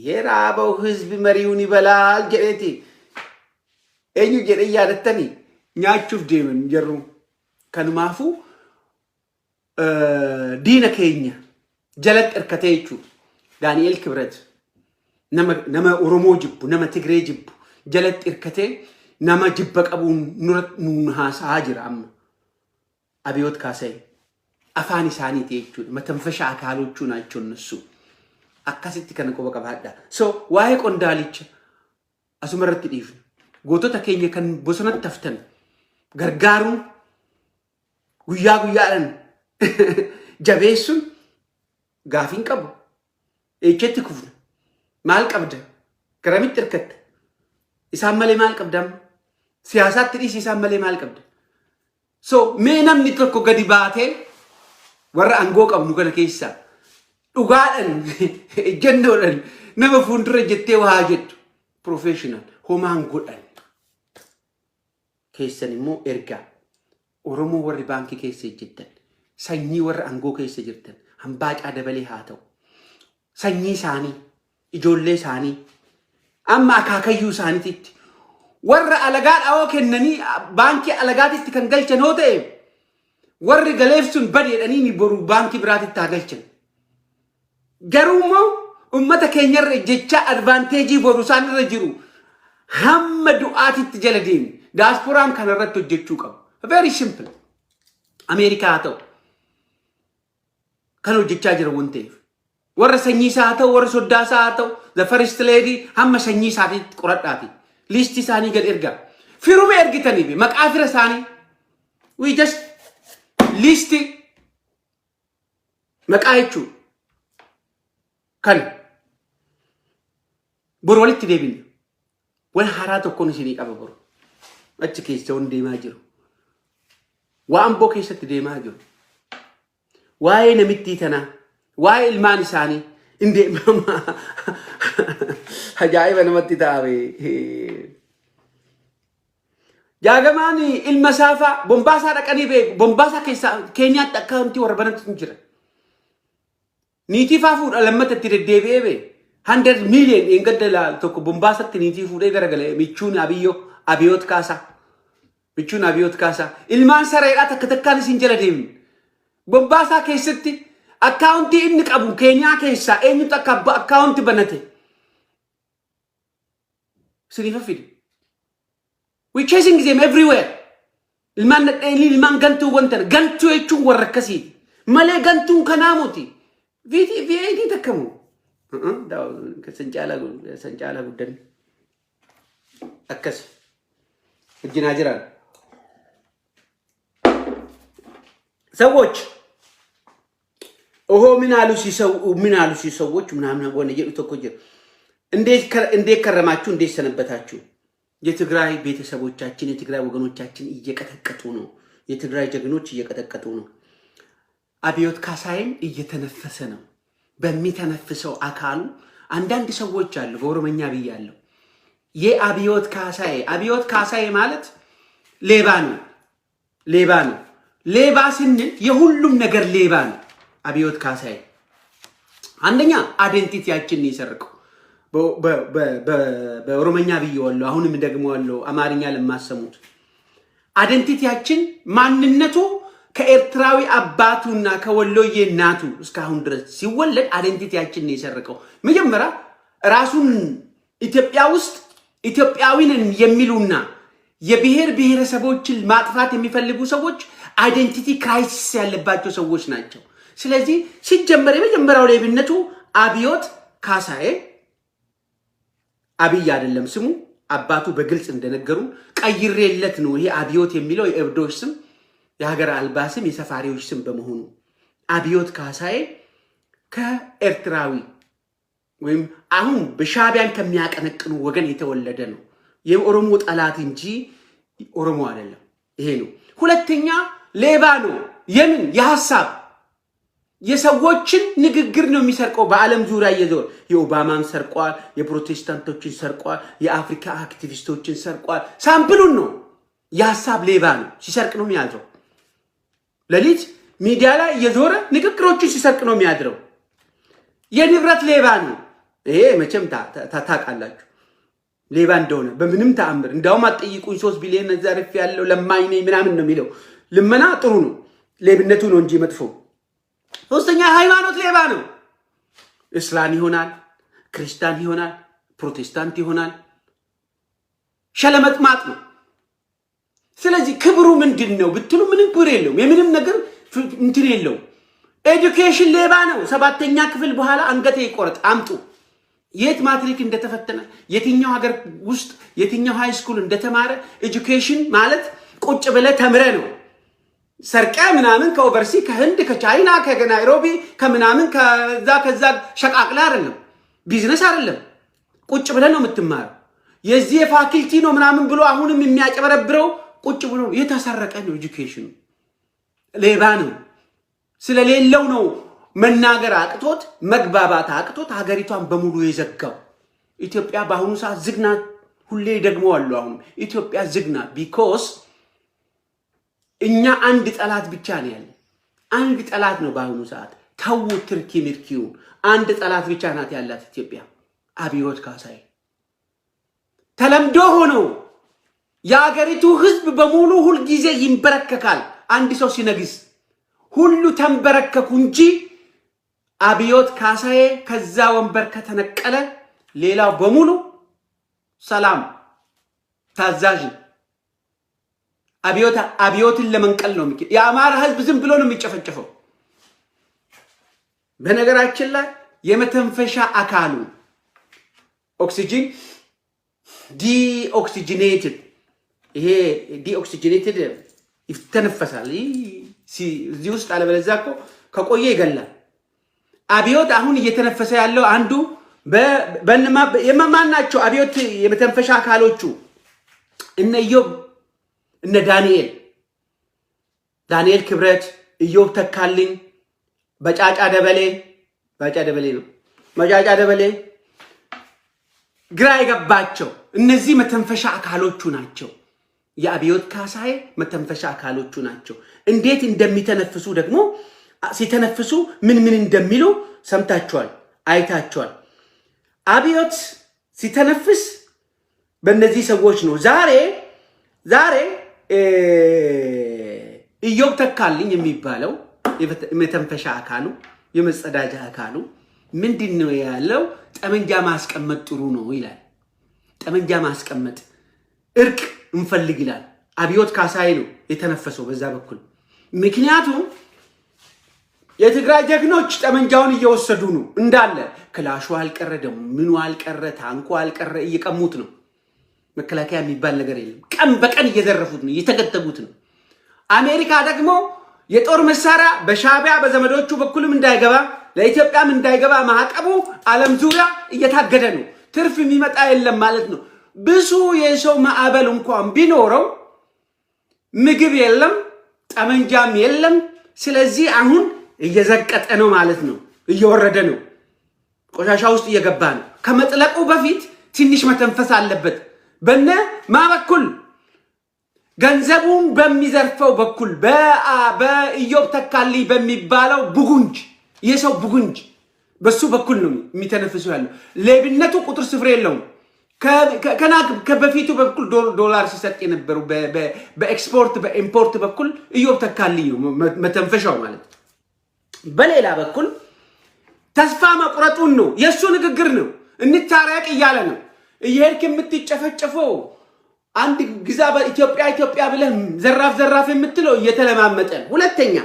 የራበው ህዝብ መሪውን ይበላል jedheeti eenyu jedhee yaadattanii nyaachuuf deeman jarru. Kanumaafuu diina keenya jalatti hirkatee jechuudha. Daani'el Kibret nama Oromoo jibbu, nama Tigree jibbu jalatti hirkatee nama jibba qabuun nuun haasa'aa jira amma. Abiyoot Kaasa'e afaan isaaniiti jechuudha. መተንፈሻ አካሎቹ ናቸው እነሱ። Akkasitti kana quba qabaadha. So waa'ee qondaalicha asuma irratti dhiifna. Gootota keenya kan bosonatti haftan gargaaruun, guyyaa guyyaadhaan jabeessuun gaafiin qabu. Eechatti kufna. Maal qabda? Garamitti hirkatta? Isaan malee maal qabda amma? Siyaasaatti dhiisi, isaan malee maal qabda? So mee namni tokko gadi baatee warra aangoo qabnu kana keessaa dhugaadhaan, ejjennoodhaan nama fuuldura jettee waa jettu, professional homaan godhan keessan immoo ergaa Oromoo, warri baankii keessa hojjettan, sanyii warra aangoo keessa jirtan, hambaacaa dabalee haa ta'u, sanyii isaanii, ijoollee isaanii, amma akaakayyuu isaaniititti warra alagaa dhawoo kennanii baankii alagaatitti kan galchan hoo ta'e, warri galeef sun badeedhanii ni boru baankii biraatitti haa galchan. Garuu immoo uummata keenyarra ejjechaa advantage boru isaan irra jiru hamma du'aatitti jala deemu. Diasporaan kanarratti hojjechuu qabu. Very simple. Ameerikaa haa ta'u. Kan hojjechaa jira waan ta'eef. Warra sanyii isaa haa ta'u, warra soddaa isaa haa ta'u, the first lady hamma sanyii isaatiitti qoradhaati. List isaanii gad ergaa. Firuma ergitanii maqaa fira isaanii. We just list maqaa jechuudha. Kan boru walitti deebina. Waan haaraa tokkoon isinii qaba boru. Achi keessa waan deemaa jiru. Waa Amboo keessatti deemaa jiru. Waa'ee namittii tanaa, waa'ee ilmaan isaanii hin deemama. Ajaa'iba namatti ta'a. Jaagamaan ilma saafaa Bombaasaa dhaqanii beeku. Bombaasaa keessaa Keeniyaatti akkaawuntii warra banatu hin jira. Niitii faa fuudha, lammata itti deddeebi'ee bee. 100 million dheengadda tokko Bombaasatti niitii fuudhee garagale michuun Abiyyoo, Abiyoot Kaasaa. Michuun Abiyoot Kaasaa. Ilmaan sareedhaa takka takkaan isin jala deemnu. Bombaasaa keessatti akkaawuntii inni qabu Keeniyaa keessaa eenyutu akka akkaawuntii banate? Isiniif fide. We chasing them everywhere. Ilmaan nadheenii, ilmaan gantuu, wanta gantuu jechuun warra akkasiiti. Malee gantuun kanaa muti. V8 takkamu. San caalaa guddanne. Akkas. Wajjinaa jiraan. ሰዎች ኦሆ ምን አሉ ሲሰው፣ ምን አሉ ሰዎች ምናምን ሆነ jedhu tokko jira። እንዴት ከረማችሁ? እንዴት ሰነበታችሁ? የትግራይ ቤተሰቦቻችን፣ የትግራይ ወገኖቻችን እየቀጠቀጡ ነው። የትግራይ ጀግኖች እየቀጠቀጡ ነው። አብዮት ካሳይም እየተነፈሰ ነው። በሚተነፍሰው አካሉ አንዳንድ ሰዎች አሉ። በኦሮመኛ ብያለሁ። የአብዮት ካሳዬ፣ አብዮት ካሳዬ ማለት ሌባ ነው። ሌባ ነው። ሌባ ስንል የሁሉም ነገር ሌባ ነው። አብዮት ካሳዬ አንደኛ identity ያችንን የሰረቀው፣ በኦሮመኛ ብዬዋለሁ፣ አሁንም ደግመዋለሁ አማርኛ ለማሰሙት፣ identity ያችን ማንነቱ ከኤርትራዊ አባቱና ከወሎዬ እናቱ እስካሁን ድረስ ሲወለድ identity ያችንን የሰረቀው። መጀመሪያ ራሱን ኢትዮጵያ ውስጥ ኢትዮጵያዊ ነን የሚሉና የብሔር ብሔረሰቦችን ማጥፋት የሚፈልጉ ሰዎች identity crisis ያለባቸው ሰዎች ናቸው። ስለዚህ ሲጀመር የመጀመሪያው ሌብነቱ አብዮት ካሳዬ፣ አብይ አይደለም ስሙ። አባቱ በግልጽ እንደነገሩ ቀይሬለት ነው። ይሄ አብዮት የሚለው የእብዶች ስም፣ የሀገር አልባ ስም፣ የሰፋሪዎች ስም በመሆኑ አብዮት ካሳዬ ከኤርትራዊ ወይም አሁን በሻዕቢያን ከሚያቀነቅኑ ወገን የተወለደ ነው። የኦሮሞ ጠላት እንጂ ኦሮሞ አይደለም። ይሄ ነው። ሁለተኛ ሌባ ነው። የምን የሀሳብ፣ የሰዎችን ንግግር ነው የሚሰርቀው። በዓለም ዙሪያ እየዞረ የኦባማን ሰርቋል፣ የፕሮቴስታንቶችን ሰርቋል፣ የአፍሪካ አክቲቪስቶችን ሰርቋል። Sample ኡን ነው። የሀሳብ ሌባ ነው። ሲሰርቅ ነው የሚያድረው። ሌሊት ሚዲያ ላይ እየዞረ ንግግሮችን ሲሰርቅ ነው የሚያድረው። የንብረት ሌባ ነው። ይሄ መቼም ታውቃላችሁ ሌባ እንደሆነ በምንም ተአምር። እንዲያውም አትጠይቁኝ፣ 3 ቢሊዮን ዘርፍ ያለው ለማኝ ነኝ ምናምን ነው የሚለው። ልመና ጥሩ ነው፣ ሌብነቱ ነው እንጂ መጥፎ። ሶስተኛ ሃይማኖት ሌባ ነው። እስላም ይሆናል፣ ክርስቲያን ይሆናል፣ ፕሮቴስታንት ይሆናል። ሸለመጥማጥ ነው። ስለዚህ ክብሩ ምንድን ነው ብትሉ ምንም ክብር የለውም። የምንም ነገር እንትን የለውም። Education ሌባ ነው። ሰባተኛ ክፍል በኋላ አንገቴ ይቆረጥ አምጡ። የት ማትሪክ እንደተፈተነ፣ የትኛው ሀገር ውስጥ የትኛው high school እንደተማረ። Education ማለት ቁጭ ብለህ ተምረህ ነው። ሰርቀ ምናምን ከ overseas፣ ከህንድ፣ ከቻይና፣ ከናይሮቢ፣ ከምናምን ከዛ ከዛ ሸቃቅለ አይደለም። ቢዝነስ አይደለም። ቁጭ ብለህ ነው የምትማረው። የዚህ የፋክልቲ ነው ምናምን ብሎ አሁንም የሚያጨበረብረው ቁጭ ብሎ የተሰረቀ ነው። Education ኑ ሌባ ነው። ስለሌለው ነው መናገር አቅቶት፣ መግባባት አቅቶት ሀገሪቷን በሙሉ የዘጋው። ኢትዮጵያ በአሁኑ ሰዓት ዝግ ናት። ሁሌ ደግሞ አሉ። አሁንም ኢትዮጵያ ዝግ ናት። Because እኛ አንድ ጠላት ብቻ ነው ያለን። አንድ ጠላት ነው በአሁኑ ሰዓት። ተዉ ትርኪ ምርኪውን። አንድ ጠላት ብቻ ናት ያላት ኢትዮጵያ፣ አብዮት ካሳዬ። ተለምዶ ሆኖ የአገሪቱ ሕዝብ በሙሉ ሁልጊዜ ይንበረከካል። አንድ ሰው ሲነግስ ሁሉ ተንበረከኩ እንጂ አብዮት ካሳዬ ከዛ ወንበር ከተነቀለ ሌላው በሙሉ ሰላም ታዛዥ። አብዮትን ለመንቀል ነው። የአማራ ህዝብ ዝም ብሎ ነው የሚጨፈጨፈው። በነገራችን ላይ የመተንፈሻ አካሉ ኦክሲጂን deoxygenated፣ ይሄ deoxygenated ይተነፈሳል እዚህ ውስጥ፣ አለበለዚያ እኮ ከቆየ ይገላል። አብዮት አሁን እየተነፈሰ ያለው አንዱ የማን ናቸው? አብዮት የመተንፈሻ አካሎቹ እነ ኢዮብ፣ እነ ዳንኤል፣ ዳንኤል ክብረት፣ ኢዮብ ተካልኝ፣ በጫጫ ደበሌ፣ ባጫ ደበሌ ነው፣ መጫጫ ደበሌ፣ ግራ የገባቸው እነዚህ መተንፈሻ አካሎቹ ናቸው። የአብዮት ካሳዬ መተንፈሻ አካሎቹ ናቸው። እንዴት እንደሚተነፍሱ ደግሞ፣ ሲተነፍሱ ምን ምን እንደሚሉ ሰምታችኋል፣ አይታችኋል። አብዮት ሲተነፍስ በእነዚህ ሰዎች ነው። ዛሬ ኢዮብ ተካልኝ የሚባለው የመተንፈሻ አካሉ፣ የመጸዳጃ አካሉ ምንድን ነው ያለው? ጠመንጃ ማስቀመጥ ጥሩ ነው ይላል። ጠመንጃ ማስቀመጥ፣ እርቅ እንፈልግ ይላል። አብዮት ካሳዬ ነው የተነፈሰው በዛ በኩል። ምክንያቱም የትግራይ ጀግኖች ጠመንጃውን እየወሰዱ ነው እንዳለ። ክላሹ አልቀረ፣ ደግሞ ምኑ አልቀረ፣ ታንኩ አልቀረ፣ እየቀሙት ነው። መከላከያ የሚባል ነገር የለም። ቀን በቀን እየዘረፉት ነው፣ እየተገተጉት ነው። አሜሪካ ደግሞ የጦር መሳሪያ በሻቢያ በዘመዶቹ በኩልም እንዳይገባ፣ ለኢትዮጵያም እንዳይገባ ማዕቀቡ ዓለም ዙሪያ እየታገደ ነው። ትርፍ የሚመጣ የለም ማለት ነው። ብዙ የሰው ማዕበል እንኳን ቢኖረው ምግብ የለም፣ ጠመንጃም የለም። ስለዚህ አሁን እየዘቀጠ ነው ማለት ነው። እየወረደ ነው። ቆሻሻ ውስጥ እየገባ ነው። ከመጥለቁ በፊት ትንሽ መተንፈስ አለበት። በነ ማ በኩል? ገንዘቡን በሚዘርፈው በኩል፣ በኢዮብ ተካልኝ በሚባለው ብጉንጅ፣ የሰው ብጉንጅ፣ በሱ በኩል ነው የሚተነፍሰው ያለው። ሌብነቱ ቁጥር ስፍር የለውም። ከበፊቱ በኩል ዶላር ሲሰጥ የነበሩ በ export በ import በኩል ኢዮብ ተካልኝ ነው መተንፈሻው ማለት። በሌላ በኩል ተስፋ መቁረጡን ነው፣ የእሱ ንግግር ነው። እንታረቅ እያለ ነው። እየሄድክ የምትጨፈጨፈው፣ አንድ ግዛ በኢትዮጵያ ኢትዮጵያ ብለህ ዘራፍ ዘራፍ የምትለው እየተለማመጠ ነው። ሁለተኛ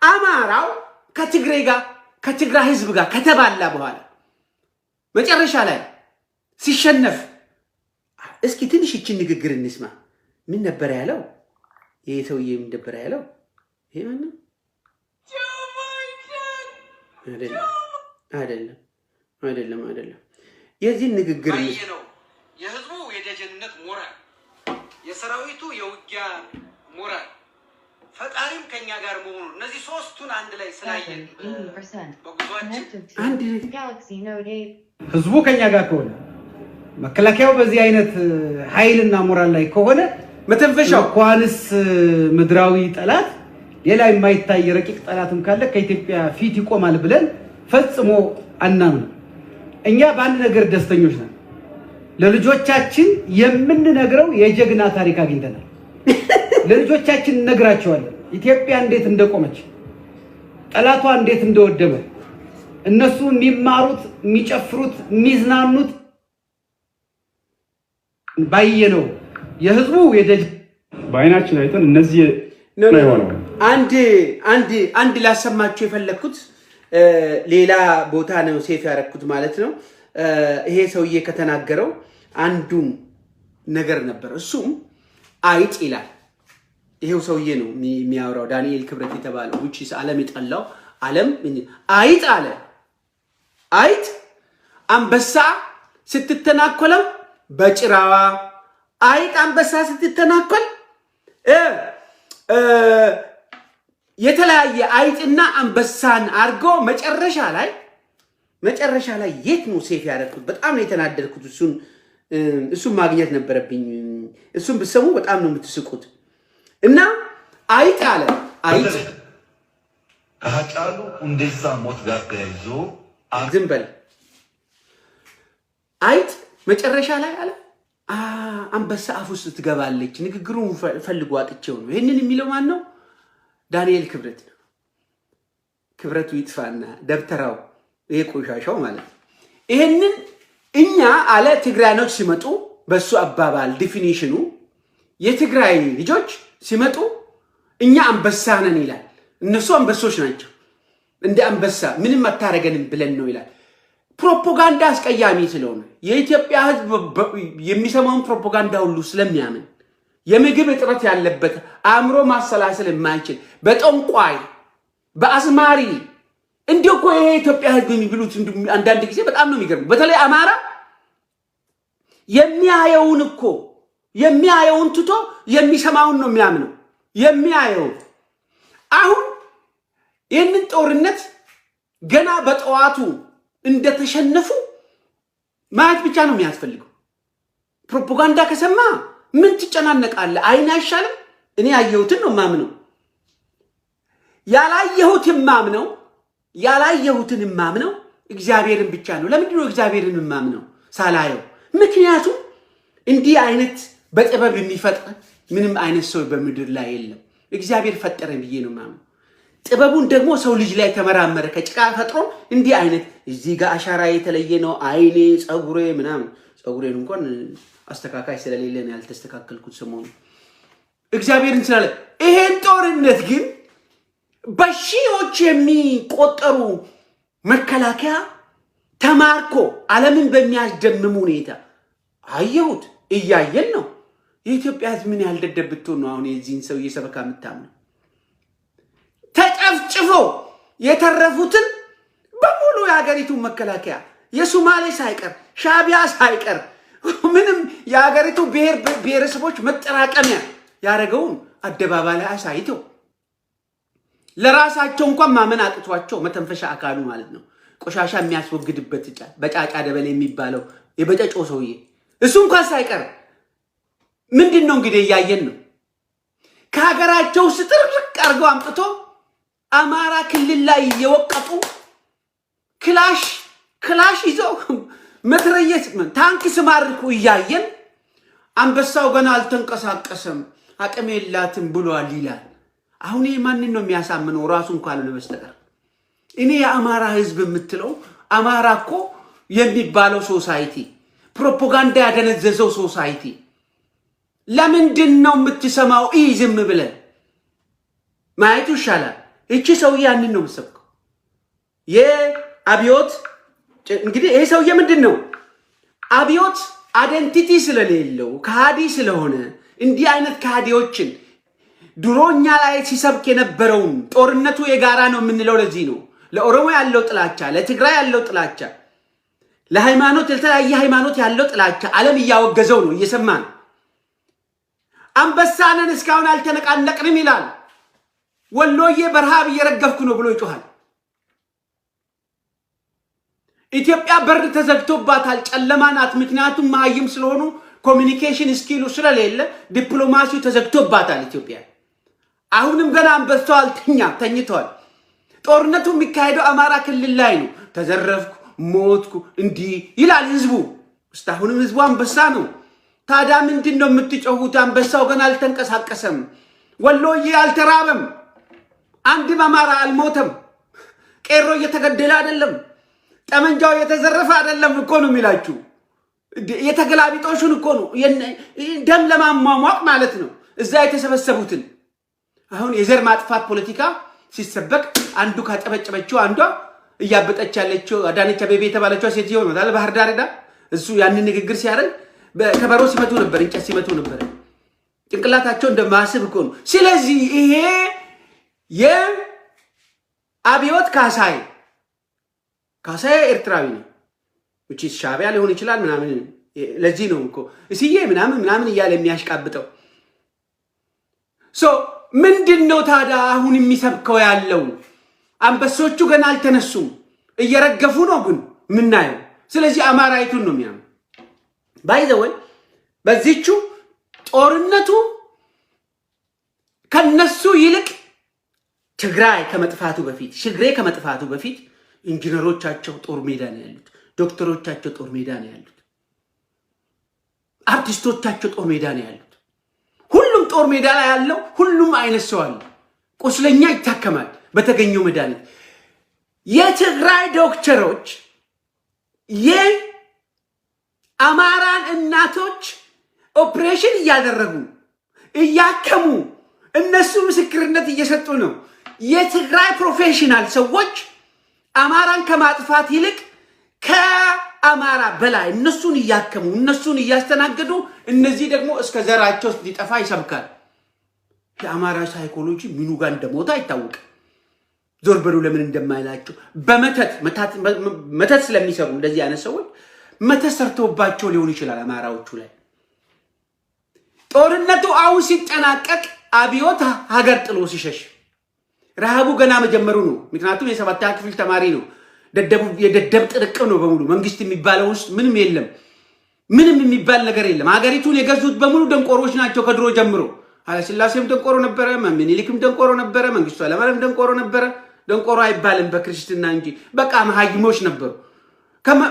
አማራው ከትግሬ ጋር፣ ከትግራይ ህዝብ ጋር ከተባላ በኋላ መጨረሻ ላይ ሲሸነፍ፣ እስኪ ትንሽ ይችን ንግግር እንስማ። ምን ነበረ ያለው? ይሄ ሰውዬ ምን ነበረ ያለው? ይሄ ማነው? አይደለም፣ አይደለም፣ አይደለም፣ አይደለም። የዚህን ንግግር ነው። የህዝቡ የደጀንነት ሞራል፣ የሰራዊቱ የውጊያ ሞራል፣ ፈጣሪም ከኛ ጋር መሆኑ፣ እነዚህ ሶስቱን አንድ ላይ ስላየን በጉዟችን አንድ ህዝቡ ከኛ ጋር ከሆነ፣ መከላከያው በዚህ አይነት ኃይልና ሞራል ላይ ከሆነ መተንፈሻው እንኳንስ ምድራዊ ጠላት ሌላ የማይታይ ረቂቅ ጠላትም ካለ ከኢትዮጵያ ፊት ይቆማል ብለን ፈጽሞ አናምንም። እኛ በአንድ ነገር ደስተኞች ነን። ለልጆቻችን የምንነግረው የጀግና ታሪክ አግኝተናል። ለልጆቻችን እነግራቸዋለን። ኢትዮጵያ እንዴት እንደቆመች፣ ጠላቷ እንዴት እንደወደመ፣ እነሱ የሚማሩት፣ የሚጨፍሩት፣ የሚዝናኑት ባየነው የህዝቡ የደጅ በአይናችን አይተን እነዚህ ነው የሆነው። አንድ ላሰማችሁ የፈለግኩት ሌላ ቦታ ነው save ያደረግኩት ማለት ነው። ይሄ ሰውዬ ከተናገረው አንዱን ነገር ነበር። እሱም አይጥ ይላል። ይሄው ሰውዬ ነው የሚያወራው፣ ዳንኤል ክብረት የተባለው፣ which is ዓለም የጠላው፣ ዓለም አይጥ አለ። አይጥ አንበሳ ስትተናኮለው በጭራዋ፣ አይጥ አንበሳ ስትተናኮል የተለያየ አይጥና አንበሳን አድርጎ መጨረሻ ላይ የት ነው save ያደረኩት? በጣም ነው የተናደድኩት። እሱን ማግኘት ነበረብኝ። እሱን ብትሰሙ በጣም ነው የምትስቁት። እና አይጥ አለ አይጥ ከሀጫሉ ሁንዴሳ ሞት ጋር ተያይዞ ዝም በል። አይጥ መጨረሻ ላይ አለ አንበሳ አፍ ውስጥ ትገባለች። ንግግሩን ፈልጎ አጥቼው ነው። ይህንን የሚለው ማን ነው? ዳንኤል ክብረት ነው። ክብረቱ ይጥፋና ደብተራው ይሄ ቆሻሻው ማለት ነው። ይህንን እኛ አለ ትግራያኖች ሲመጡ፣ በሱ አባባል definition ኑ የትግራይ ልጆች ሲመጡ እኛ አንበሳ ነን ይላል። እነሱ አንበሶች ናቸው። እንደ አንበሳ ምንም አታረገንም ብለን ነው ይላል። ፕሮፓጋንዳ አስቀያሚ ስለሆነ፣ የኢትዮጵያ ሕዝብ የሚሰማውን ፕሮፓጋንዳ ሁሉ ስለሚያምን፣ የምግብ እጥረት ያለበት፣ አእምሮ ማሰላሰል የማይችል፣ በጠንቋይ በአዝማሪ እንዲሁ እኮ ይሄ የኢትዮጵያ ሕዝብ የሚብሉት አንዳንድ ጊዜ በጣም ነው የሚገርመው። በተለይ አማራ የሚያየውን እኮ የሚያየውን ትቶ የሚሰማውን ነው የሚያምነው። የሚያየውን አሁን ይህንን ጦርነት ገና በጠዋቱ እንደተሸነፉ ማየት ብቻ ነው የሚያስፈልገው። ፕሮፓጋንዳ ከሰማ ምን ትጨናነቃለህ? አይን አይሻልም? እኔ ያየሁትን ነው የማምነው። ያላየሁትን ማምነው ያላየሁትን የማምነው እግዚአብሔርን ብቻ ነው። ለምንድን ነው እግዚአብሔርን የማምነው ሳላየው? ምክንያቱም እንዲህ አይነት በጥበብ የሚፈጥር ምንም አይነት ሰው በምድር ላይ የለም። እግዚአብሔር ፈጠረ ብዬ ነው የማምነው። ጥበቡን ደግሞ ሰው ልጅ ላይ ተመራመረ። ከጭቃ ፈጥሮ እንዲህ አይነት እዚህ ጋር አሻራ የተለየ ነው። አይኔ፣ ፀጉሬ ምናምን፣ ፀጉሬን እንኳን አስተካካይ ስለሌለ ነው ያልተስተካከልኩት ሰሞኑን። እግዚአብሔርን ስላለ ይሄን ጦርነት ግን በሺዎች የሚቆጠሩ መከላከያ ተማርኮ ዓለምን በሚያስደምም ሁኔታ አየሁት። እያየን ነው። የኢትዮጵያ ሕዝብ ምን ያህል ደደብ ብትሆን ነው አሁን የዚህን ሰውዬ ሰበካ የምታምነው? ተጨፍጭፎ የተረፉትን በሙሉ የሀገሪቱን መከላከያ የሱማሌ ሳይቀር፣ ሻቢያ ሳይቀር፣ ምንም የሀገሪቱ ብሔር ብሔረሰቦች መጠራቀሚያ ያደረገውን አደባባይ ላይ አሳይተው ለራሳቸው እንኳን ማመን አቅቷቸው፣ መተንፈሻ አካሉ ማለት ነው፣ ቆሻሻ የሚያስወግድበት በጫጫ ደበሌ የሚባለው የበጨጮ ሰውዬ እሱ እንኳን ሳይቀር ምንድን ነው እንግዲህ እያየን ነው። ከሀገራቸው ውስጥ ጥርቅ አድርገው አምጥቶ አማራ ክልል ላይ እየወቀጡ፣ ክላሽ ክላሽ ይዘው፣ መትረየስ ታንክ ስማርኩ እያየን አንበሳው ገና አልተንቀሳቀሰም፣ አቅም የላትም ብሏል ይላል። አሁን ይህ ማንን ነው የሚያሳምነው? ራሱን ካልሆነ በስተቀር። እኔ የአማራ ህዝብ የምትለው፣ አማራ እኮ የሚባለው society ፕሮፓጋንዳ ያደነዘዘው society ለምንድን ነው የምትሰማው? ይ ዝም ብለህ ማየቱ ይሻላል። እቺ ሰውዬ ያንን ነው የምትሰብከው። የአብዮት እንግዲህ ይሄ ሰውዬ ምንድን ነው፣ አብዮት identity ስለሌለው፣ ከሃዲ ስለሆነ፣ እንዲህ አይነት ከሃዲዎችን ድሮ እኛ ላይ ሲሰብክ የነበረውን ጦርነቱ የጋራ ነው የምንለው ለዚህ ነው። ለኦሮሞ ያለው ጥላቻ፣ ለትግራይ ያለው ጥላቻ፣ ለሃይማኖት ለተለያየ ሃይማኖት ያለው ጥላቻ ዓለም እያወገዘው ነው፣ እየሰማ ነው። አንበሳነን እስካሁን አልተነቃነቅንም ይላል። ወሎዬ በረሃብ እየረገፍኩ ነው ብሎ ይጮሃል። ኢትዮጵያ በር ተዘግቶባታል፣ ጨለማ ናት። ምክንያቱም መሀይም ስለሆኑ communication skill ኡ ስለሌለ ዲፕሎማሲው ተዘግቶባታል ኢትዮጵያ። አሁንም ገና አንበሳው አልተኛም፣ ተኝተዋል። ጦርነቱ የሚካሄደው አማራ ክልል ላይ ነው። ተዘረፍኩ፣ ሞትኩ እንዲህ ይላል ህዝቡ። እስካሁንም ህዝቡ አንበሳ ነው። ታዲያ ምንድን ነው የምትጮሁት? አንበሳው ገና አልተንቀሳቀሰም። ወሎዬ አልተራበም። አንድም አማራ አልሞተም። ቄሮ እየተገደለ አይደለም። ጠመንጃው እየተዘረፈ አይደለም እኮ ነው የሚላችሁ። የተገላቢጦሹን እኮ ነው፣ ደም ለማሟሟቅ ማለት ነው እዛ የተሰበሰቡትን። አሁን የዘር ማጥፋት ፖለቲካ ሲሰበክ አንዱ ካጨበጨበችው አንዷ እያበጠች ያለችው አዳነች አቤቤ የተባለችው ሴትዮ ነው። ባህር ዳር ሄዳ እሱ ያንን ንግግር ሲያደርግ ከበሮ ሲመቱ ነበር፣ እንጨት ሲመቱ ነበር። ጭንቅላታቸው እንደማስብ እኮ ነው። ስለዚህ ይሄ የአብዮት ካሳይ፣ ካሳዬ ኤርትራዊ ነው። Which is ሻዕቢያ ሊሆን ይችላል ምናምን። ለዚህ ነው እኮ እስዬ ምናምን ምናምን እያለ የሚያሽቃብጠው። So ምንድን ነው ታዲያ አሁን የሚሰብከው ያለው? አንበሶቹ ገና አልተነሱም፣ እየረገፉ ነው ግን ምናየው። ስለዚህ አማራይቱን ነው የሚያምነው። By the way፣ በዚቹ ጦርነቱ ከነሱ ይልቅ ትግራይ ከመጥፋቱ በፊት፣ ሽግሬ ከመጥፋቱ በፊት ኢንጂነሮቻቸው ጦር ሜዳ ነው ያሉት፣ ዶክተሮቻቸው ጦር ሜዳ ነው ያሉት፣ አርቲስቶቻቸው ጦር ሜዳ ነው ያሉት። ሁሉም ጦር ሜዳ ላይ ያለው ሁሉም አይነት ሰው አለ። ቁስለኛ ይታከማል በተገኘው መድኃኒት። የትግራይ ዶክተሮች የአማራን እናቶች ኦፕሬሽን እያደረጉ እያከሙ እነሱ ምስክርነት እየሰጡ ነው። የትግራይ professional ሰዎች አማራን ከማጥፋት ይልቅ ከአማራ በላይ እነሱን እያከሙ፣ እነሱን እያስተናገዱ፣ እነዚህ ደግሞ እስከ ዘራቸው እንዲጠፋ ይሰብካል። የአማራ psychology ምኑ ጋር እንደሞተ አይታወቅም። ዞር በሉ ለምን እንደማይላቸው በመተት መተት ስለሚሰሩ እንደዚህ አይነት ሰዎች መተት ሰርተውባቸው ሊሆን ይችላል አማራዎቹ ላይ። ጦርነቱ አሁን ሲጠናቀቅ አብዮት ሀገር ጥሎ ሲሸሽ ረሃቡ ገና መጀመሩ ነው። ምክንያቱም የሰባተኛ ክፍል ተማሪ ነው። የደደብ ጥርቅም ነው በሙሉ። መንግስት የሚባለው ውስጥ ምንም የለም። ምንም የሚባል ነገር የለም። ሀገሪቱን የገዙት በሙሉ ደንቆሮች ናቸው ከድሮ ጀምሮ። ኃይለሥላሴም ደንቆሮ ነበረ፣ ምኒልክም ደንቆሮ ነበረ፣ መንግስቱ ኃይለማርያም ደንቆሮ ነበረ። ደንቆሮ አይባልም በክርስትና እንጂ በቃ መሀይሞች ነበሩ።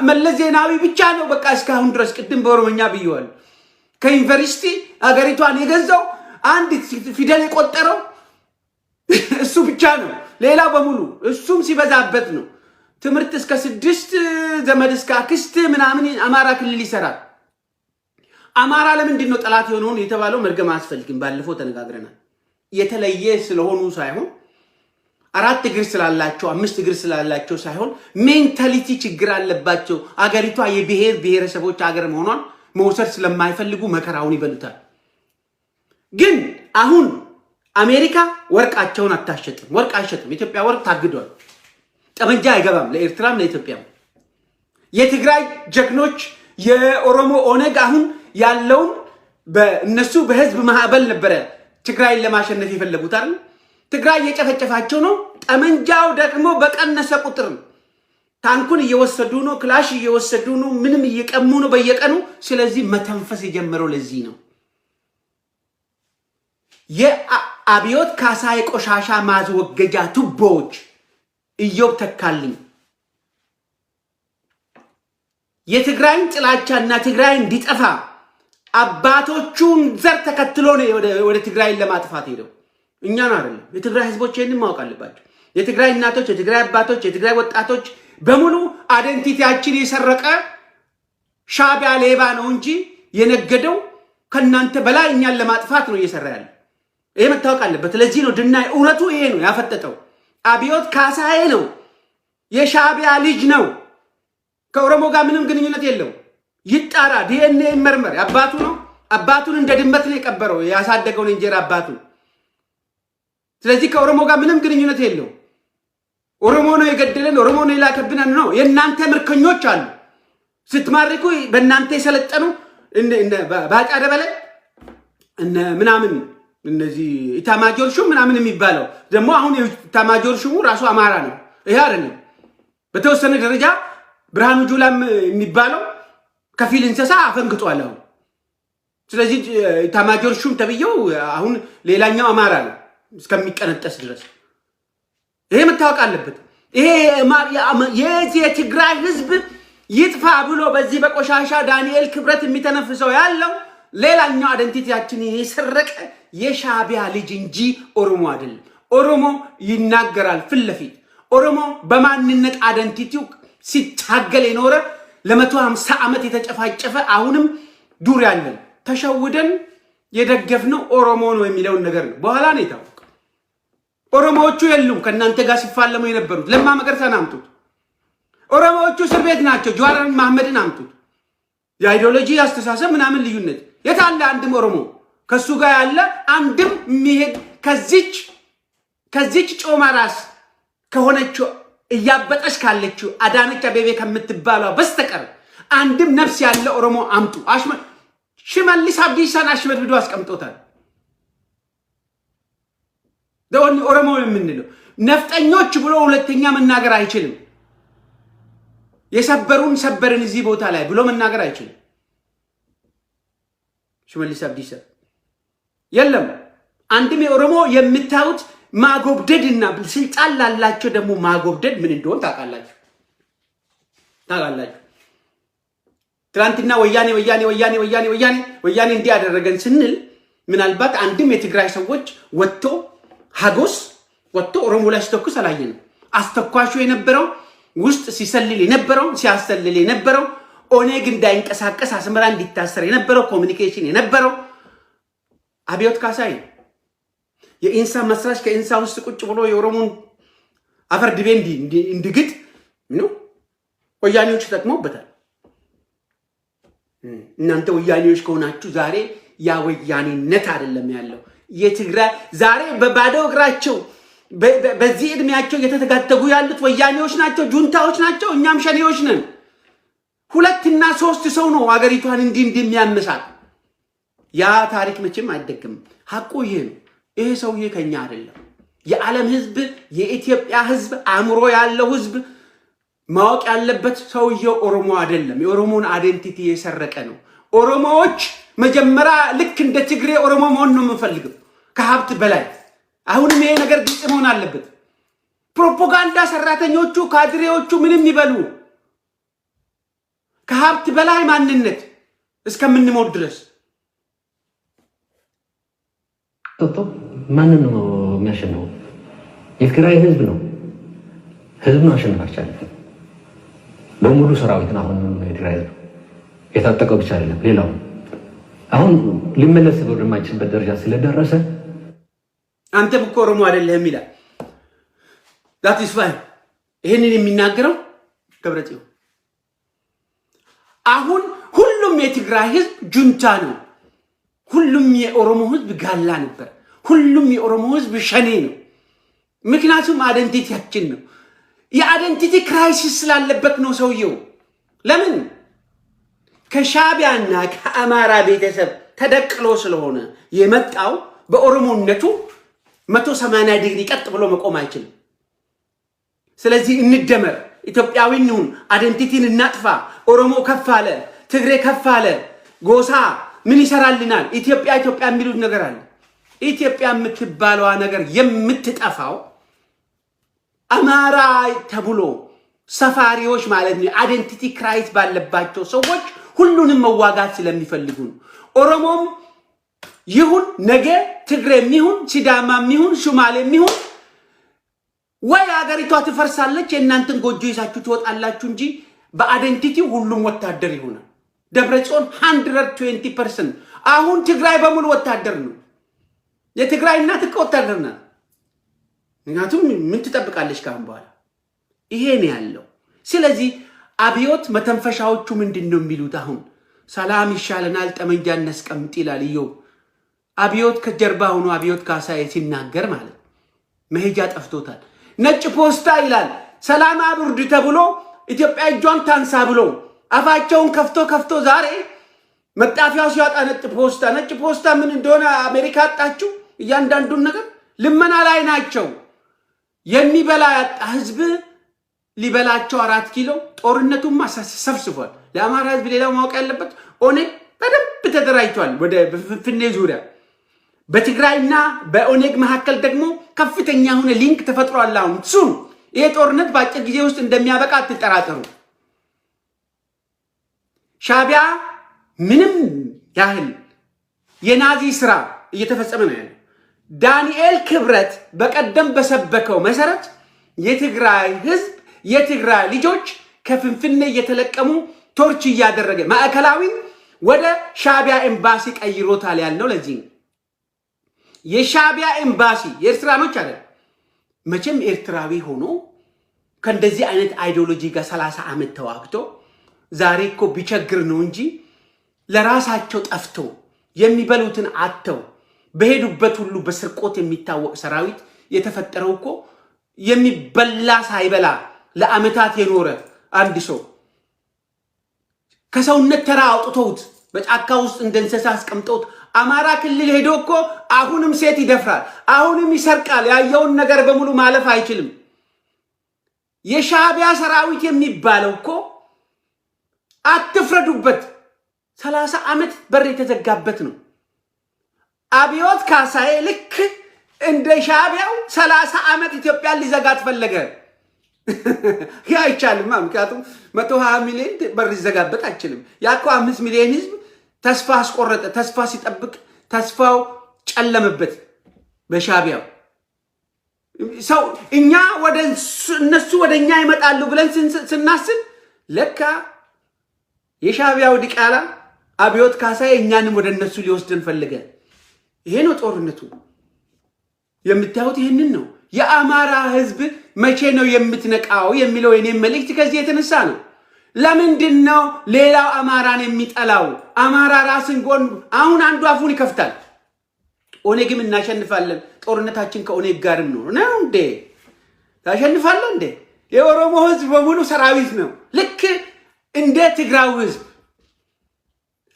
መለስ ዜናዊ ብቻ ነው በቃ እስካሁን ድረስ፣ ቅድም በኦሮመኛ ብየዋለሁ። ከዩኒቨርሲቲ ሀገሪቷን የገዛው፣ አንድ ፊደል የቆጠረው እሱ ብቻ ነው። ሌላው በሙሉ እሱም ሲበዛበት ነው። ትምህርት እስከ ስድስት፣ ዘመድ እስከ አክስት ምናምን አማራ ክልል ይሰራል። አማራ ለምንድን ነው ጠላት የሆነውን የተባለው መድገም አያስፈልግም። ባለፈው ተነጋግረናል። የተለየ ስለሆኑ ሳይሆን፣ አራት እግር ስላላቸው፣ አምስት እግር ስላላቸው ሳይሆን mentality ችግር አለባቸው። አገሪቷ የብሔር ብሔረሰቦች ሀገር መሆኗን መውሰድ ስለማይፈልጉ መከራውን ይበሉታል። ግን አሁን አሜሪካ ወርቃቸውን አታሸጥም። ወርቅ አይሸጥም። ኢትዮጵያ ወርቅ ታግዷል። ጠመንጃ አይገባም ለኤርትራም ለኢትዮጵያም። የትግራይ ጀግኖች፣ የኦሮሞ ኦነግ አሁን ያለውን በእነሱ በህዝብ ማዕበል ነበረ ትግራይን ለማሸነፍ የፈለጉት አይደል? ትግራይ እየጨፈጨፋቸው ነው። ጠመንጃው ደግሞ በቀነሰ ቁጥር ታንኩን እየወሰዱ ነው፣ ክላሽ እየወሰዱ ነው፣ ምንም እየቀሙ ነው በየቀኑ። ስለዚህ መተንፈስ የጀመረው ለዚህ ነው። የአብዮት ካሳ የቆሻሻ ማስወገጃ ቱቦዎች ኢዮብ ተካልኝ የትግራይን ጥላቻና ትግራይ እንዲጠፋ አባቶቹን ዘር ተከትሎ ነው ወደ ትግራይን ለማጥፋት ሄደው፣ እኛን አይደለም። የትግራይ ህዝቦች ይህንን ማወቅ አለባቸው። የትግራይ እናቶች፣ የትግራይ አባቶች፣ የትግራይ ወጣቶች በሙሉ identity ያችን የሰረቀ ሻዕቢያ ሌባ ነው እንጂ የነገደው ከእናንተ በላይ እኛን ለማጥፋት ነው እየሰራ ያለ። ይሄ መታወቅ አለበት። ለዚህ ነው ድና እውነቱ ይሄ ነው ያፈጠጠው። አብዮት ካሳዬ ነው፣ የሻዕቢያ ልጅ ነው። ከኦሮሞ ጋር ምንም ግንኙነት የለው። ይጣራ፣ ዲኤንኤ ይመርመር። አባቱ ነው። አባቱን እንደ ድመት ነው የቀበረው፣ ያሳደገውን እንጀራ አባቱን። ስለዚህ ከኦሮሞ ጋር ምንም ግንኙነት የለው። ኦሮሞ ነው የገደለን፣ ኦሮሞ ነው የላከብን ነው። የእናንተ ምርኮኞች አሉ ስትማርኩ በእናንተ የሰለጠኑ፣ ባጫ ደበለ እነ ምናምን፣ እነዚህ ኢታማጆር ሹም ምናምን የሚባለው ደግሞ፣ አሁን ኢታማጆር ሹሙ ራሱ አማራ ነው። ይሄ አይደለም። በተወሰነ ደረጃ ብርሃኑ ጁላም የሚባለው ከፊል እንስሳ አፈንግጧል አሁን። ስለዚህ ኢታማጆር ሹም ተብዬው አሁን ሌላኛው አማራ ነው እስከሚቀነጠስ ድረስ። ይሄ መታወቅ አለበት። ይሄ የትግራይ ህዝብ ይጥፋ ብሎ በዚህ በቆሻሻ ዳንኤል ክብረት የሚተነፍሰው ያለው ሌላኛው identity ያችን የሰረቀ የሻዕቢያ ልጅ እንጂ ኦሮሞ አይደለም። ኦሮሞ ይናገራል ፊት ለፊት። ኦሮሞ በማንነት identity ው ሲታገል የኖረ፣ ለ150 ዓመት የተጨፋጨፈ፣ አሁንም ዱር ያለን ተሸውደን የደገፍነው ኦሮሞ ነው የሚለውን ነገር ነው። በኋላ ነው የታወቀው። ኦሮሞዎቹ የሉም ከእናንተ ጋር ሲፋለሙ የነበሩት። ለማ መገርሳን አምጡት። ኦሮሞዎቹ እስር ቤት ናቸው። ጀዋር መሐመድን አምጡት። የ ideology አስተሳሰብ ምናምን ልዩነት የት አለ? አንድም ኦሮሞ ከሱ ጋር ያለ፣ አንድም የሚሄድ ከዚች ጮማ ራስ ከሆነችው፣ እያበጠች ካለችው አዳነች አቤቤ ከምትባሏ በስተቀር፣ አንድም ነፍስ ያለ ኦሮሞ አምጡ። ሽመልስ አብዲሳን አሽመድምዶ አስቀምጦታል። ኦሮሞ የምንለው ነፍጠኞች ብሎ ሁለተኛ መናገር አይችልም። የሰበሩን ሰበርን እዚህ ቦታ ላይ ብሎ መናገር አይችልም። ሽመልስ አብዲሳ የለም። አንድም የኦሮሞ የምታዩት ማጎብደድና ስልጣን ላላቸው ደግሞ ማጎብደድ ምን እንደሆን ታውቃላችሁ። ትናንትና ወያኔ ወያኔ ወያኔ ወያኔ ወያኔ ወያኔ እንዲህ ያደረገን ስንል ምናልባት አንድም የትግራይ ሰዎች ወጥቶ፣ ሀጎስ ወጥቶ ኦሮሞ ላይ ሲተኩስ አላየንም። አስተኳሹ የነበረው፣ ውስጥ ሲሰልል የነበረው፣ ሲያሰልል የነበረው፣ ኦነግ እንዳይንቀሳቀስ አስመራ እንዲታሰር የነበረው፣ communication የነበረው አብዮት ካሳይ ነው። የኢንሳ መስራች ከኢንሳ ውስጥ ቁጭ ብሎ የኦሮሞን አፈር ድቤ እንዲግጥ ነው ወያኔዎች ተጠቅመውበታል። እናንተ ወያኔዎች ከሆናችሁ ዛሬ ያ ወያኔነት አይደለም ያለው። የትግራይ ዛሬ በባዶ እግራቸው በዚህ እድሜያቸው እየተተጋተጉ ያሉት ወያኔዎች ናቸው፣ ጁንታዎች ናቸው። እኛም ሸኔዎች ነን። ሁለትና ሶስት ሰው ነው አገሪቷን እንዲህ እንዲህ የሚያመሳት። ያ ታሪክ መቼም አይደገምም። ሀቁ ይሄ ነው። ይሄ ሰውዬ ከኛ አይደለም። የዓለም ሕዝብ፣ የኢትዮጵያ ሕዝብ፣ አእምሮ ያለው ሕዝብ ማወቅ ያለበት ሰውየው ኦሮሞ አይደለም። የኦሮሞን identity የሰረቀ ነው። ኦሮሞዎች መጀመሪያ ልክ እንደ ትግሬ ኦሮሞ መሆን ነው የምንፈልገው ከሀብት በላይ። አሁንም ይሄ ነገር ግልጽ መሆን አለበት። ፕሮፓጋንዳ ሰራተኞቹ፣ ካድሬዎቹ ምንም ይበሉ ከሀብት በላይ ማንነት እስከምንሞት ድረስ። ሰጥቶ ማንን ነው የሚያሸንፈው? የትግራይ ህዝብ ነው። ህዝብ ነው አሸንፍ አልቻለም። በሙሉ ሰራዊት ነው። አሁን የትግራይ ህዝብ የታጠቀው ብቻ አይደለም፣ ሌላው አሁን ሊመለስ ወደማይችልበት ደረጃ ስለደረሰ። አንተም እኮ ኦሮሞ አይደለህም ይላል። That is fine። ይህንን የሚናገረው ደብረጽዮን አሁን ሁሉም የትግራይ ህዝብ ጁንታ ነው። ሁሉም የኦሮሞ ህዝብ ጋላ ነበር። ሁሉም የኦሮሞ ህዝብ ሸኔ ነው። ምክንያቱም identity ያችን ነው። የ identity crisis ስላለበት ነው ሰውየው። ለምን? ከሻቢያና ከአማራ ቤተሰብ ተደቅሎ ስለሆነ የመጣው በኦሮሞነቱ 180 ዲግሪ ቀጥ ብሎ መቆም አይችልም። ስለዚህ እንደመር፣ ኢትዮጵያዊ እንሁን፣ identity ን እናጥፋ። ኦሮሞ ከፍ አለ፣ ትግሬ ከፍ አለ፣ ጎሳ ምን ይሰራልናል? ኢትዮጵያ ኢትዮጵያ የሚሉት ነገር አለ። ኢትዮጵያ የምትባለዋ ነገር የምትጠፋው አማራ ተብሎ ሰፋሪዎች ማለት ነው። Identity crisis ባለባቸው ሰዎች ሁሉንም መዋጋት ስለሚፈልጉ ነው። ኦሮሞም ይሁን ነገ ትግሬም ይሁን ሲዳማም ይሁን ሱማሌም ይሁን ወይ ሀገሪቷ ትፈርሳለች፣ የእናንተን ጎጆ ይዛችሁ ትወጣላችሁ እንጂ በ identity ሁሉም ወታደር ይሆናል። ደብረ ጽዮን 120% አሁን ትግራይ በሙሉ ወታደር ነው። የትግራይ እናት እኮ ወታደር ናት። ምክንያቱም ምን ትጠብቃለች ካሁን በኋላ? ይሄ ነው ያለው። ስለዚህ አብዮት መተንፈሻዎቹ ምንድን ነው የሚሉት? አሁን ሰላም ይሻለናል፣ ጠመንጃ እናስቀምጥ ይላል እዮብ። አብዮት ከጀርባ ሆኖ አብዮት ካሳዬ ሲናገር ማለት መሄጃ ጠፍቶታል። ነጭ ፖስታ ይላል። ሰላም አብርድ ተብሎ ኢትዮጵያ እጇን ታንሳ ብሎ አፋቸውን ከፍቶ ከፍቶ ዛሬ መጣፊያው ሲያጣ ነጭ ፖስታ። ነጭ ፖስታ ምን እንደሆነ አሜሪካ አጣችው። እያንዳንዱን ነገር ልመና ላይ ናቸው። የሚበላ ያጣ ህዝብ ሊበላቸው አራት ኪሎ ጦርነቱማ ሰፍስፏል። ለአማራ ህዝብ ሌላው ማወቅ ያለበት ኦነግ በደንብ ተደራጅቷል። ወደ ፍንፍኔ ዙሪያ በትግራይና በኦነግ መካከል ደግሞ ከፍተኛ የሆነ link ተፈጥሯል። አሁን soon ይሄ ጦርነት በአጭር ጊዜ ውስጥ እንደሚያበቃ አትጠራጠሩ። ሻቢያ ምንም ያህል የናዚ ስራ እየተፈጸመ ነው ያለው። ዳንኤል ክብረት በቀደም በሰበከው መሰረት የትግራይ ህዝብ፣ የትግራይ ልጆች ከፍንፍኔ እየተለቀሙ torture እያደረገ ማዕከላዊን ወደ ሻቢያ ኤምባሲ ቀይሮታል ያልነው ለዚህ ነው። የሻቢያ ኤምባሲ የኤርትራኖች አይደለም። መቼም ኤርትራዊ ሆኖ ከእንደዚህ አይነት ideology ጋር 30 ዓመት ተዋግቶ ዛሬ እኮ ቢቸግር ነው እንጂ ለራሳቸው ጠፍተው የሚበሉትን አጥተው በሄዱበት ሁሉ በስርቆት የሚታወቅ ሰራዊት የተፈጠረው እኮ የሚበላ ሳይበላ ለዓመታት የኖረ አንድ ሰው ከሰውነት ተራ አውጥተውት በጫካ ውስጥ እንደ እንስሳ አስቀምጠውት አማራ ክልል ሄዶ እኮ አሁንም ሴት ይደፍራል፣ አሁንም ይሰርቃል። ያየውን ነገር በሙሉ ማለፍ አይችልም። የሻዕቢያ ሰራዊት የሚባለው እኮ አትፍረዱበት፣ 30 ዓመት በር የተዘጋበት ነው። አብዮት ካሳዬ ልክ እንደ ሻዕቢያው 30 ዓመት ኢትዮጵያን ሊዘጋት ፈለገ። ያ አይቻልማ። ምክንያቱም 120 ሚሊዮን በር ሊዘጋበት አይችልም። ያ እኮ 5 ሚሊዮን ህዝብ ተስፋ አስቆረጠ። ተስፋ ሲጠብቅ ተስፋው ጨለመበት በሻዕቢያው ሰው። እኛ ወደ እነሱ ወደ እኛ ይመጣሉ ብለን ስናስብ ለካ የሻዕቢያው ዲቃላ አብዮት ካሳዬ እኛንም ወደ እነሱ ሊወስደን ፈለገ። ይሄ ነው ጦርነቱ። የምታዩት ይህንን ነው። የአማራ ህዝብ መቼ ነው የምትነቃው የሚለው የኔ መልእክት ከዚህ የተነሳ ነው። ለምንድን ነው ሌላው አማራን የሚጠላው? አማራ ራስን ጎን አሁን አንዱ አፉን ይከፍታል። ኦነግም እናሸንፋለን፣ ጦርነታችን ከኦነግ ጋርም ነው ነው እንዴ? ታሸንፋለህ እንዴ? የኦሮሞ ህዝብ በሙሉ ሰራዊት ነው፣ ልክ እንደ ትግራው ህዝብ።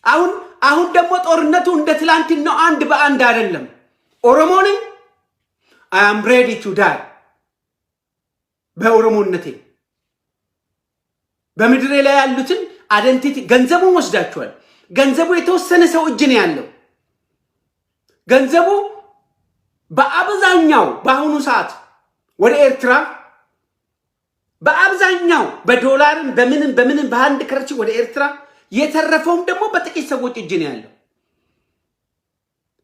አሁን አሁን ደግሞ ጦርነቱ እንደ ትላንትናው አንድ በአንድ አይደለም። ኦሮሞ ነኝ፣ I am ready to die በኦሮሞነቴ። በምድሬ ላይ ያሉትን identity ገንዘቡን ወስዳችኋል። ገንዘቡ የተወሰነ ሰው እጅ ነው ያለው። ገንዘቡ በአብዛኛው በአሁኑ ሰዓት ወደ ኤርትራ፣ በአብዛኛው በዶላርም በምንም በምንም በ hard currency ወደ ኤርትራ፣ የተረፈውም ደግሞ በጥቂት ሰዎች እጅ ነው ያለው።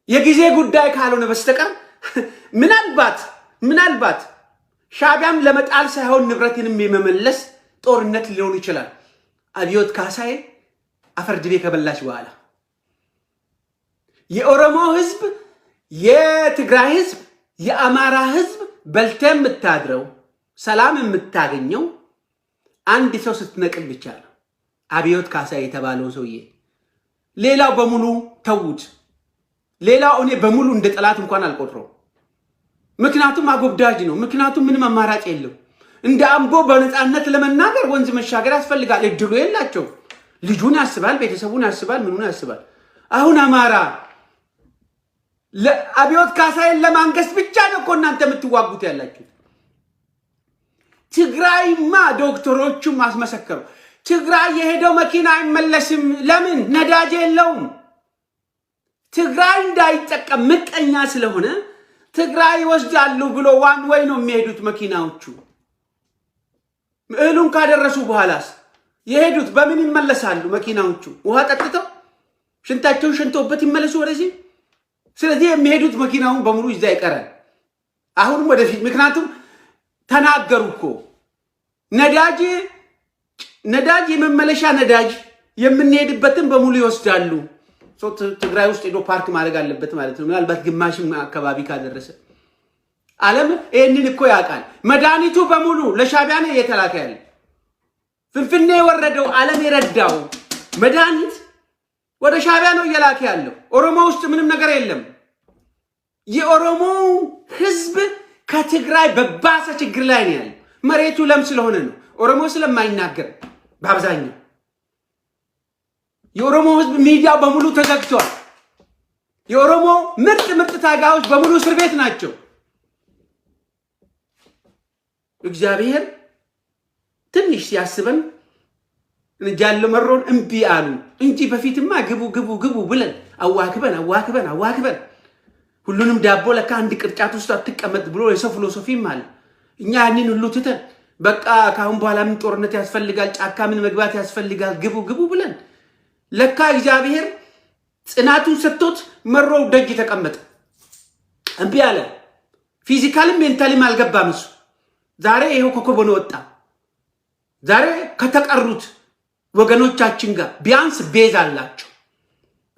የጊዜ ጉዳይ ካልሆነ በስተቀር ምናልባት ምናልባት ሻዕቢያም ለመጣል ሳይሆን ንብረትንም የመመለስ ጦርነት ሊሆን ይችላል። አብዮት ካሳዬ አፈር ድቤ ከበላች በኋላ የኦሮሞ ህዝብ፣ የትግራይ ህዝብ፣ የአማራ ህዝብ በልተ የምታድረው፣ ሰላም የምታገኘው አንድ ሰው ስትነቅል ብቻ ነው። አብዮት ካሳዬ የተባለው ሰውዬ። ሌላው በሙሉ ተዉት። ሌላው እኔ በሙሉ እንደ ጠላት እንኳን አልቆጥረው። ምክንያቱም አጎብዳጅ ነው። ምክንያቱም ምንም አማራጭ የለው። እንደ አምቦ በነፃነት ለመናገር ወንዝ መሻገር ያስፈልጋል። እድሉ የላቸው። ልጁን ያስባል፣ ቤተሰቡን ያስባል፣ ምኑን ያስባል። አሁን አማራ አብዮት ካሳዬን ለማንገስ ብቻ ነው እኮ እናንተ የምትዋጉት ያላችሁት። ትግራይማ ዶክተሮቹም አስመሰከሩ። ትግራይ የሄደው መኪና አይመለስም። ለምን? ነዳጅ የለውም። ትግራይ እንዳይጠቀም ምቀኛ ስለሆነ ትግራይ ይወስዳሉ ብሎ one way ነው የሚሄዱት መኪናዎቹ። እህሉን ካደረሱ በኋላስ የሄዱት በምን ይመለሳሉ? መኪናዎቹ ውሃ ጠጥተው ሽንታቸውን ሸንተውበት ይመለሱ ወደዚህ። ስለዚህ የሚሄዱት መኪናውን በሙሉ ይዛ ይቀራል። አሁንም ወደፊት ምክንያቱም ተናገሩ እኮ፣ ነዳጅ የመመለሻ ነዳጅ የምንሄድበትን በሙሉ ይወስዳሉ። ትግራይ ውስጥ ሄዶ ፓርክ ማድረግ አለበት ማለት ነው። ምናልባት ግማሽም አካባቢ ካደረሰ ዓለም ይህንን እኮ ያውቃል። መድኃኒቱ በሙሉ ለሻዕቢያ ነው እየተላከ ያለ። ፍንፍኔ የወረደው፣ ዓለም የረዳው መድኃኒት ወደ ሻዕቢያ ነው እየላከ ያለው። ኦሮሞ ውስጥ ምንም ነገር የለም። የኦሮሞ ሕዝብ ከትግራይ በባሰ ችግር ላይ ነው ያለው። መሬቱ ለም ስለሆነ ነው። ኦሮሞ ስለማይናገር በአብዛኛው የኦሮሞ ሕዝብ ሚዲያው በሙሉ ተዘግቷል። የኦሮሞ ምርጥ ምርጥ ታጋዮች በሙሉ እስር ቤት ናቸው። እግዚአብሔር ትንሽ ሲያስበን ጃለ መሮን እምቢ አሉ እንጂ በፊትማ ግቡ ግቡ ግቡ ብለን አዋክበን አዋክበን አዋክበን ሁሉንም ዳቦ ለካ አንድ ቅርጫት ውስጥ አትቀመጥ ብሎ የሰው philosophy ም አለ። እኛ ያንን ሁሉ ትተን በቃ ከአሁን በኋላ ምን ጦርነት ያስፈልጋል፣ ጫካ ምን መግባት ያስፈልጋል፣ ግቡ ግቡ ብለን ለካ እግዚአብሔር ጽናቱን ሰጥቶት መሮው ደጅ ተቀመጠ። እምቢ አለ። Physical ም mentally ም አልገባም እሱ። ዛሬ ይኸው ኮከብ ሆኖ ወጣ። ዛሬ ከተቀሩት ወገኖቻችን ጋር ቢያንስ base አላቸው።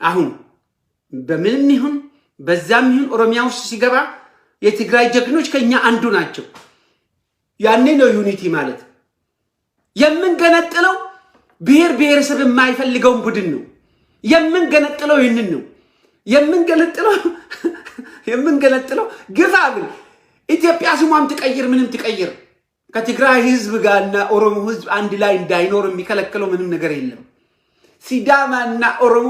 አሁን በምንም ይሁን በዛም ይሁን ኦሮሚያ ውስጥ ሲገባ የትግራይ ጀግኖች ከኛ አንዱ ናቸው። ያኔ ነው unity ማለት። የምንገነጥለው ብሔር ብሔረሰብ የማይፈልገውን ቡድን ነው የምንገነጥለው። ይህንን ነው የምንገነጥለው። ግፋ ብል ኢትዮጵያ ስሟም ትቀይር ምንም ትቀይር ከትግራይ ህዝብ ጋርና ኦሮሞ ህዝብ አንድ ላይ እንዳይኖር የሚከለክለው ምንም ነገር የለም። ሲዳማና ኦሮሞ፣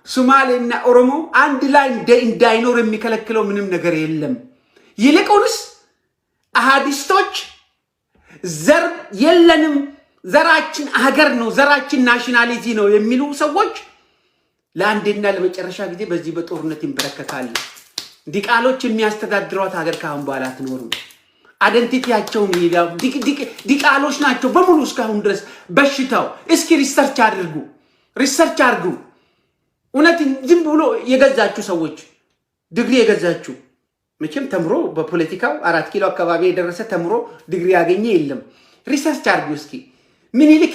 ሶማሌና ኦሮሞ አንድ ላይ እንዳይኖር የሚከለክለው ምንም ነገር የለም። ይልቁንስ አሃዲስቶች ዘር የለንም፣ ዘራችን ሀገር ነው፣ ዘራችን nationality ነው የሚሉ ሰዎች ለአንዴና ለመጨረሻ ጊዜ በዚህ በጦርነት ይንበረከካሉ። ዲቃሎች የሚያስተዳድሯት ሀገር ካሁን በኋላ አትኖርም። Identity ያቸውን ዲቃሎች ናቸው በሙሉ እስካሁን ድረስ በሽታው። እስኪ research አድርጉ፣ research አድርጉ። እውነት ዝም ብሎ የገዛችሁ ሰዎች፣ ዲግሪ የገዛችሁ፣ መቼም ተምሮ በፖለቲካው 4 ኪሎ አካባቢ የደረሰ ተምሮ ዲግሪ ያገኘ የለም። Research አድርጉ እስኪ ምኒልክ